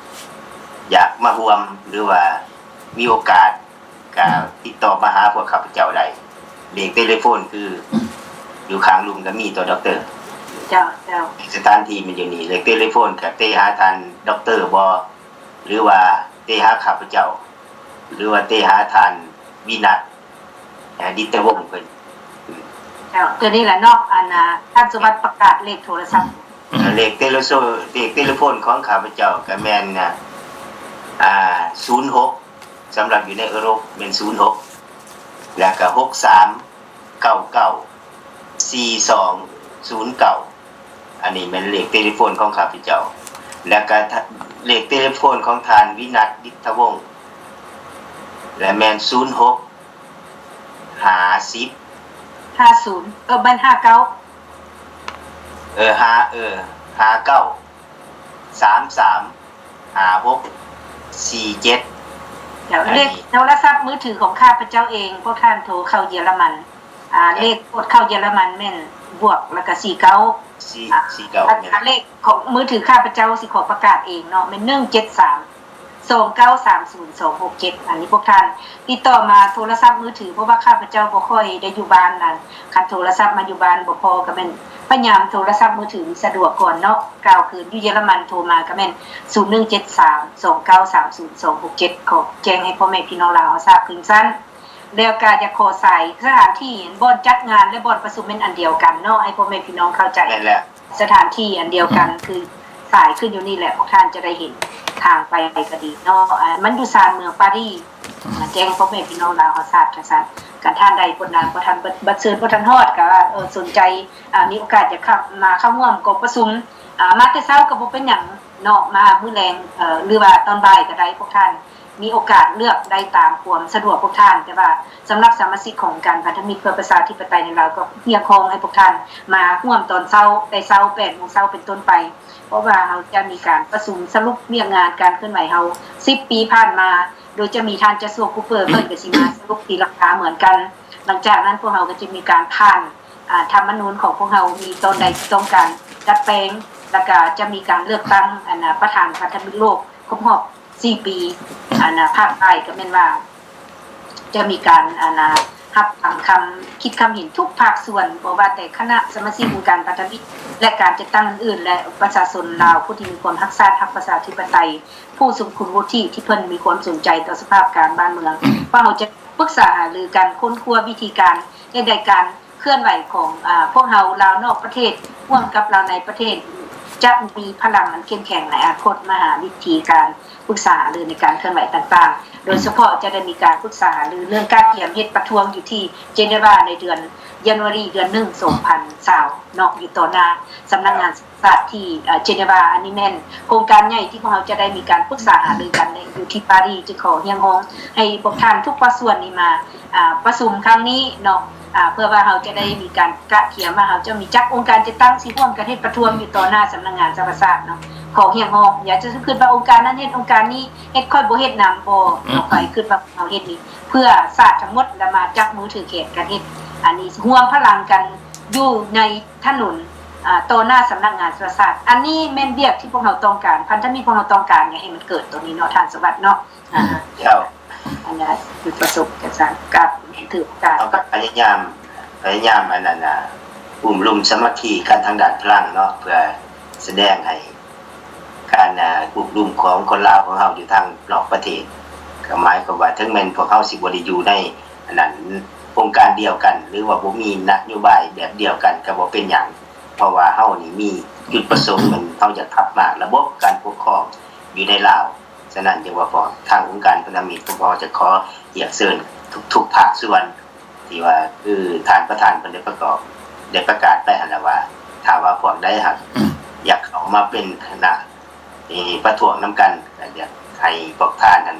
ຢາກມາຮ່ວມ ຫຼືວ່າມີໂອກາດ ກໍຕິດຕໍ່ມາຫາພວກຂ້າພະເຈົ້າໄດ້. ເລກເຕເລໂຟນຄືຢູ່ຂ້າງລຸ່ມກໍມີຕົວ ດອກເຕີ. ເຈົ້າ ເຈົ້າ. ສະຖານທີ່ມັນຢູ່ນີ້ ເລກເຕເລໂຟນກໍເຕຫາທ່ານ ດອກເຕີ ບໍ່ ຫຼືວ່າເຕຫາຂ້າພະເຈົ້າ ຫຼືວ່າເຕຫາທ່ານ ວິນັດ ອາ ດິດຕະວົງເພິ່ນ. ເຈົ້າ ຕົວນີ້ແຫຼະເນາະ ອັນ ອາ ທ່ານສຸວັດປະກາດເລກໂທລະສັບ. ເອີ ເລກເຕເລໂຊ ເລກເຕເລໂຟນຂອງຂ້າພະເຈົ້າກໍແມ່ນ ອາ ອາ ສູນຫົກ ສຳລັບຢູ່ໃນເອີຣົບແມ່ນ ສູນຫົກ ແລ້ວກໍ ຫົກສາມ ເກົ້າເກົ້າ ສີ່ສອງ ສູນເກົ້າ. ອັນນີ້ແມ່ນເລກເຕເລໂຟນຂອງຂ້າພະເຈົ້າ ແລ້ວກໍ ທ- ເລກເຕເລໂຟນຂອງທ່ານ ວິນັດ ດິດທະວົງ ແລະ ແມ່ນ ສູນຫົກ ຫ້າສິບ ຫ້າສູນ ເອີ ແມ່ນ ຫ້າເກົ້າ ເອີ ຫ້າ ເອີ ຫ້າເກົ້າ ສາມສາມ ຫ້າຫົກ ສີ່ເຈັດ. ເຈົ້າ ອັນນີ້ ເລກໂທລະສັບມືຖືຂອງຂ້າພະເຈົ້າເອງ ພວກທ່ານໂທເຂົ້າເຢຍລະມັນ ອ່າ ເຈົ້າ ເລກກົດເຂົ້າເຢຍລະມັນແມ່ນບວກ ແລ້ວກໍ ສີ່ເກົ້າ ສີ່ ອ່າ ສີ່ເກົ້າ ແມ່ນ ເລກຂອງມືຖືຂ້າພະເຈົ້າ ຊິຂໍປະກາດເອງເນາະ ແມ່ນ ໜຶ່ງເຈັດສາມ ສອງເກົ້າສາມສູນ ສອງຫົກເຈັດ. ອັນນີ້ພວກທ່ານຕິດຕໍ່ມາໂທລະສັບມືຖື ເພາະວ່າຂ້າພະເຈົ້າບໍ່ຄ່ອຍໄດ້ຢູ່ບ້ານນັ້ນ ຄັນໂທລະສັບມາຢູ່ບ້ານບໍ່ພໍ ກໍແມ່ນພະຍາຍາມໂທລະສັບມືຖືສະດວກກ່ອນເນາະ. ກ່າວຄືນ ຢູ່ເຢຍລະມັນໂທມາກໍແມ່ນ ສູນໜຶ່ງເຈັດສາມ ສອງເກົ້າສາມສູນ ສອງຫົກເຈັດ. ຂໍແຈ້ງໃຫ້ພໍ່ແມ່ພີ່ນ້ອງລາວເຮົາຊາບຄືນຊັ້ນ. ແລ້ວກໍຢາກຂໍສາຍສະຖານທີ່ບ່ອນຈັດງານ ແລະ ບ່ອນປະຊຸມແມ່ນອັນດຽວກັນເນາະ ໃຫ້ພໍ່ແມ່ພີ່ນ້ອງເຂົ້າໃຈ. ແມ່ນແລ້ວ ສະຖານທີ່ອັນດຽວກັນ ອືມ ຄືສາຍຂຶ້ນຢູ່ນີ້ແຫຼະ ພວກທ່ານຈະໄດ້ເຫັນທາງໄປກໍດີເນາະ. ອາ ມັນຢູ່ຊານເມືອງປາຣີ. ອືມ ແຈ້ງພໍ່ແມ່ພີ່ນ້ອງລາວເຮົາຊາບຈັ່ງຊັ້ນ. ຄັນທ່ານໃດບໍ່ນານ ບໍ່ທັນ ບັດ ບັດເຊີນບໍ່ທັນຮອດ ກໍວ່າ ເອີ ສົນໃຈ ອາ ມີໂອກາດຢາກເຂົ້າ ມາເຂົ້າຮ່ວມກອງປະຊຸມ ອາ ມາແຕ່ເຊົ້າກໍບໍ່ເປັນຫຍັງເນາະ ມາມື້ແລງ ເອີ ຫຼືວ່າຕອນບ່າຍກໍໄດ້ ພວກທ່ານ ມີໂອກາດເລືອກໄດ້ຕາມຄວາມສະດວກພວກທ່ານ, ແຕ່ວ່າສຳລັບສະມາຊິກຂອງອົງການພັນທະມິດເພື່ອປະຊາທິປະໄຕໃນລາວ ກໍຮຽກຮ້ອງໃຫ້ພວກທ່ານມາຮ່ວມຕອນເຊົ້າ ແຕ່ເຊົ້າ ແປດໂມງເຊົ້າເປັນຕົ້ນໄປ, ເພາະວ່າເຮົາຈະມີການປະຊຸມສະຫຼຸບວຽກງານການເຄື່ອນໄຫວເຮົາສິບປີຜ່ານມາ, ໂດຍຈະມີທ່ານ ຈອສວາ ຄູເປີ ເພິ່ນກໍຊິມາສະຫຼຸບຕີລາຄາເໝືອນກັນ. ຫຼັງຈາກນັ້ນພວກເຮົາກໍຈະມີການຜ່ານ ອ່າ ທຳມະນູນຂອງພວກເຮົາມີຕອນໃດທີ່ຕ້ອງການດັດແປງ, ແລ້ວກະຈະມີການເລືອກຕັ້ງ ອັນນ່າ ປະທານພັນທະມິດໂລກຄົບຮອບສີ່ປີ ອັນນ່າ ພາກໃຕ້ກໍແມ່ນວ່າຈະມີການ ອັນນ່າ ຮັບຟັງຄຳຄິດຄຳເຫັນທຸກພາກສ່ວນ, ບໍ່ວ່າແຕ່ຄະນະສະມາຊິກອົງການພັນທະມິດ ແລະ ການຈັດຕັ້ງອື່ນໆ ແລະ ປະຊາຊົນລາວຜູ້ທີ່ມີຄວາມຮັກຊາດ ຮັກປະຊາທິປະໄຕ ຜູ້ຊົງຄຸນວຸດທິທີ່ເພິ່ນມີຄວາມສົນໃຈຕໍ່ສະພາບການບ້ານເມືອງ, ພວກເຮົາຈະປຶກສາຫາລືກັນ ຄົ້ນຄວ້າວິທີການເຮັດໃຫ້ການ ເຄື່ອນໄຫວຂອງ ອາ ພວກເຮົາລາວນອກປະເທດ ຮ່ວມກັບລາວໃນປະເທດ ຈະມີພະລັງອັນເຂັ້ມແຂງໃນອະນາຄົດ ມາຫາວິທີການປຶກສາຫາລືໃນການເຄື່ອນໄຫວຕ່າງໆ, ໂດຍສະເພາະຈະໄດ້ມີການປຶກສາຫາລືເລື່ອງກະກຽມເຮັດປະທ້ວງຢູ່ທີ່ເຈນີວາ ໃນເດືອນ January ເດືອນໜຶ່ງ ສອງພັນຊາວເນາະ ຢູ່ຕໍ່ໜ້າສຳນັກງານ ສະຫະປະຊາຊາດທີ່ ເອີ ເຈນີວາ. ອັນນີ້ແມ່ນໂຄງການໃຫຍ່ທີ່ພວກເຮົາຈະໄດ້ມີການປຶກສາຫາລືກັນ ແລະ ຢູ່ທີ່ປາຣີ ຈຶ່ງຂໍຮຽກຮ້ອງໃຫ້ພວກທ່ານທຸກພາກສ່ວນນີ້ມາ ອາ ປະຊຸມຄັ້ງນີ້ເນາະ ອາ ເພື່ອວ່າເຮົາຈະໄດ້ມີການກະກຽມວ່າເຮົາຈະມີຈັກອົງການຈັດຕັ້ງຊິຮ່ວມກັນເຮັດປະທ້ວງຢູ່ຕໍ່ໜ້າສຳນັກງານສະຫະປະຊາຊາດເນາະ. ຂອງຮຽກຮ້ອງ ຢ່າຈະຄິດວ່າອົງການນັ້ນເຮັດ ອົງການນີ້ເຮັດ ຂ້ອຍບໍ່ເຮັດນຳ ບໍ່ເນາະ. ຂ້ອຍຄິດວ່າເຮົາເຮັດນີ້ເພື່ອຊາດທັງໝົດ ແລ້ວມາຈັບມືຖືແຂນກັນເຮັດ ອັນນີ້ຮວມພະລັງກັນຢູ່ໃນ ຖະໜົນ ອາ ຕໍ່ໜ້າສຳນັກງານສະຫະປະຊາຊາດ. ອັນນີ້ແມ່ນວຽກທີ່ພວກເຮົາຕ້ອງການ ພັນທະມິດພວກເຮົາຕ້ອງການ ຢາກໃຫ້ມັນເກີດຕົວນີ້ເນາະ ທ່ານສະຫວັດເນາະ. ອາ ເຈົ້າ ອັນນັ້ນ ຈຸດປະສົງກະສັນກັບຖືກການ ເຮົາກໍພະຍາຍາມ ພະຍາຍາມ ອັນນັ້ນນະ ອຸ້ມລຸມສາມັກຄີກັນທາງດ້ານພະລັງເນາະ ເພື່ອສະແດງໃຫ້ ການ ອາ ອຸ້ມລຸມຂອງຄົນລາວຂອງເຮົາຢູ່ທາງນອກປະເທດ ກໍໝາຍຄວາມວ່າ ເຖິງແມ່ນພວກເຮົາຊິບໍ່ໄດ້ຢູ່ໃນ ອັນນັ້ນ ອົງການດຽວກັນ ຫຼືວ່າບໍ່ມີນະໂຍບາຍແບບດຽວກັນ ກໍບໍ່ເປັນຫຍັງ ເພາະວ່າເຮົານີ້ມີຈຸດປະສົງ ແມ່ນເຮົາຢາກພັດທະນາລະບົບການປົກຄອງຢູ່ໃນລາວ. ສະນັ້ນ ຈຶ່ງວ່າພວກທາງອົງການພັນທະມິດ ພວກເຮົາຈະຂໍຮຽກເຊີນທຸກໆພາກສ່ວນ ທີ່ວ່າ ຄືທ່ານປະທານເພິ່ນໄດ້ປະກອບ ໄດ້ປະກາດໄປຫັ້ນລະວ່າ ຖ້າວ່າພວກໃດຫາກຢາກເຂົ້າມາເປັນຄະນະ ເອີ ປະທ້ວງນຳກັນ ກໍຢາກໃຫ້ພວກທ່ານນັ້ນ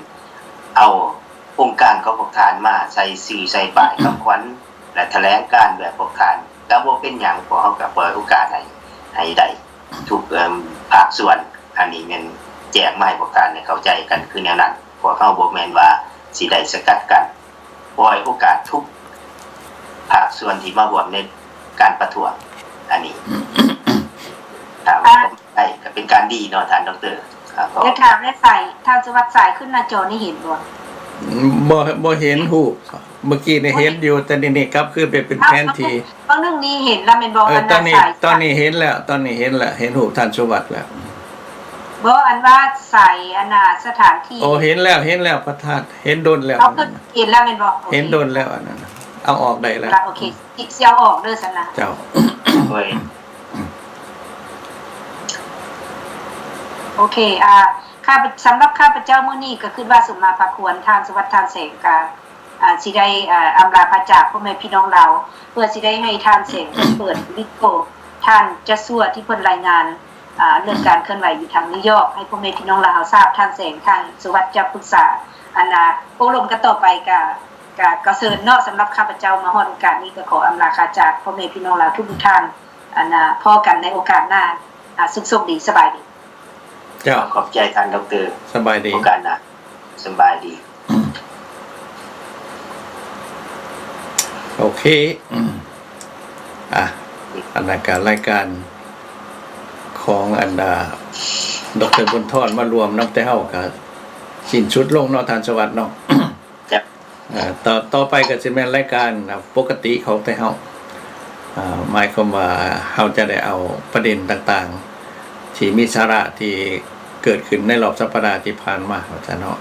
ເອົາອົງການຂອງພວກທ່ານມາໃສ່ຊື່ໃສ່ປ້າຍຄຳຂວັນ ແລະ ຖະແຫຼງການແບບພວກທ່ານ ກໍບໍ່ເປັນຫຍັງ ພວກເຮົາກໍເປີດໂອກາດໃຫ້ ໃຫ້ໄດ້ທຸກ ເອີ ພາກສ່ວນ. ອັນນີ້ແມ່ນແຈ້ງມາໃຫ້ພວກທ່ານໄດ້ເຂົ້າໃຈກັນຄືແນວນັ້ນ. ພວກເຮົາບໍ່ແມ່ນວ່າຊິໄດ້ສະກັດກັ້ນ ປ່ອຍໂອກາດທຸກພາກສ່ວນທີ່ມາຮ່ວມໃນການປະທ້ວງ ອັນນີ້ ຖ້າວ່າໄດ້ກໍເປັນການດີເນາະ ທ່ານດອກເຕີ. ອາ ຂໍ ຢາກຖາມແດ່ ສາຍ ທ່ານສະຫວັດ ສາຍຂຶ້ນໜ້າຈໍນີ້ເຫັນບໍ່? ບໍ່ ບໍ່ເຫັນຮູບ. ເມື່ອກີ້ນີ້ເຫັນຢູ່ ແຕ່ນີ້ ນີ້ກັບຄືນໄປເປັນແຜນທີ່. ເອົາ ເອົາ ເບິ່ງໜຶ່ງນີ້ເຫັນແລ້ວແມ່ນບໍ່? ເອີ ອັນ ຕອນນີ້ ສາຍ ຕອນນີ້ເຫັນແລ້ວ ຕອນນີ້ເຫັນແລ້ວ ເຫັນຮູບທ່ານສຸວັດແລ້ວ. ບໍ່ ອັນວ່າສາຍ ອັນນ່າ ສະຖານທີ່. ໂອ້ ເຫັນແລ້ວ ເຫັນແລ້ວ ພະທ່ານ ເຫັນດົນແລ້ວ. ເອົາ ຄືເຫັນແລ້ວແມ່ນບໍ່? ໂອເຄ ເຫັນດົນແລ້ວ ອັນນັ້ນນະ ເອົາອອກໄດ້ແລ້ວ. ໂອເຄ ຊິເອົາອອກເດີຊັ້ນນະ. ເຈົ້າ. ໂອເຄ ອາ ຂ້າພະ ສຳລັບຂ້າພະເຈົ້າມື້ນີ້ກໍຄິດວ່າສົມມາພາຄວນ ທ່ານສະຫວັດ ທ່ານແສງ ກະ ອາ ຊິໄດ້ ອາ ອຳລາພາຈາກພໍ່ແມ່ພີ່ນ້ອງລາວ ເພື່ອຊິໄດ້ໃຫ້ທ່ານແສງເປີດວິດີໂອ ທ່ານຈະຊວ ທີ່ເພິ່ນລາຍງານ ອາ ເລື່ອງການເຄື່ອນໄຫວຢູ່ທາງນິວຢອກ ໃຫ້ພໍ່ແມ່ພີ່ນ້ອງລາວເຮົາຊາບ. ທ່ານແສງ ທ່ານສະຫວັດ ຈະປຶກສາ ອັນ ອາ ໂອ້ລົມກັນຕໍ່ໄປ. ກະ ກະ ກະເຊີນເນາະ. ສຳລັບຂ້າພະເຈົ້າມາຮອດໂອກາດນີ້ ກະຂໍອຳລາພາຈາກພໍ່ແມ່ພີ່ນ້ອງລາວທຸກໆທ່ານ. ອັນ ອາ ພໍ້ກັນໃນໂອກາດໜ້າ. ອາ ສຸກໂຊກດີ. ສະບາຍດີ. ເຈົ້າ. ຂອບໃຈທ່ານດອກເຕີ. ສະບາຍດີ. ໂອກາດໜ້າ. ສະບາຍດີ. ໂອເຄ ອາ ອັນນັ້ນກະລາຍການຂອງອັນ ອາ ດອກເຕີ ບຸນທອນ ມາລວມນຳແຕ່ເຮົາກະສິ້ນສຸດລົງເນາະ ທ່ານສະຫວັດເນາະ. ເຈົ້າ. ເອີ ຕໍ່ ຕໍ່ໄປກໍຊິແມ່ນລາຍການ ອາ ປົກກະຕິຂອງແຕ່ເຮົາ ອາ ໝາຍຄວາມວ່າເຮົາຈະໄດ້ເອົາປະເດັນຕ່າງໆ ທີ່ມີສາລະທີ່ເກີດຂຶ້ນໃນລອບສັບປະດາທີ່ຜ່ານມາ ວ່າຊັ້ນເນາະ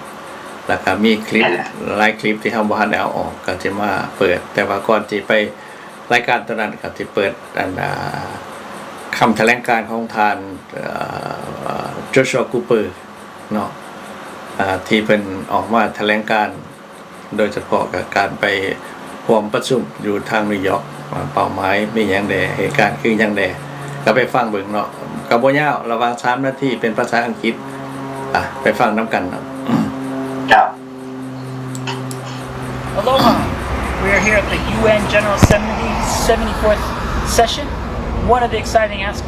ແລ້ວກໍມີຄລິບ ແມ່ນແຫຼະ ຫຼາຍຄລິບທີ່ເຮົາບໍ່ທັນໄດ້ເອົາອອກ ກໍຊິມາເປີດ. ແຕ່ວ່າກ່ອນຊິໄປລາຍການຕົວນັ້ນ ກໍຊິເປີດ ອັນ ອາ ຄຳຖະແຫຼງການຂອງທ່ານ ເອີ ໂຈຊວາ ຄູເປີ ເນາະ ອາ ທີ່ເພິ່ນອອກມາຖະແຫຼງການ ໂດຍສະເພາະກັບການໄປຮ່ວມປະຊຸມຢູ່ທາງນິວຢອກ ວ່າເປົ້າໝາຍມີຫຍັງແດ່ ເຫດການຄືຫຍັງແດ່ ກໍໄປຟັງເບິ່ງເນາະ. ກໍບໍ່ຍາວ ລະຫວ່າງສາມນາທີ ເປັນພາສາອັງກິດ ອາ ໄປຟັງນຳກັນເນາະ. Aloha. We are here at the U N General Assembly seventy-fourth session. One of the exciting aspects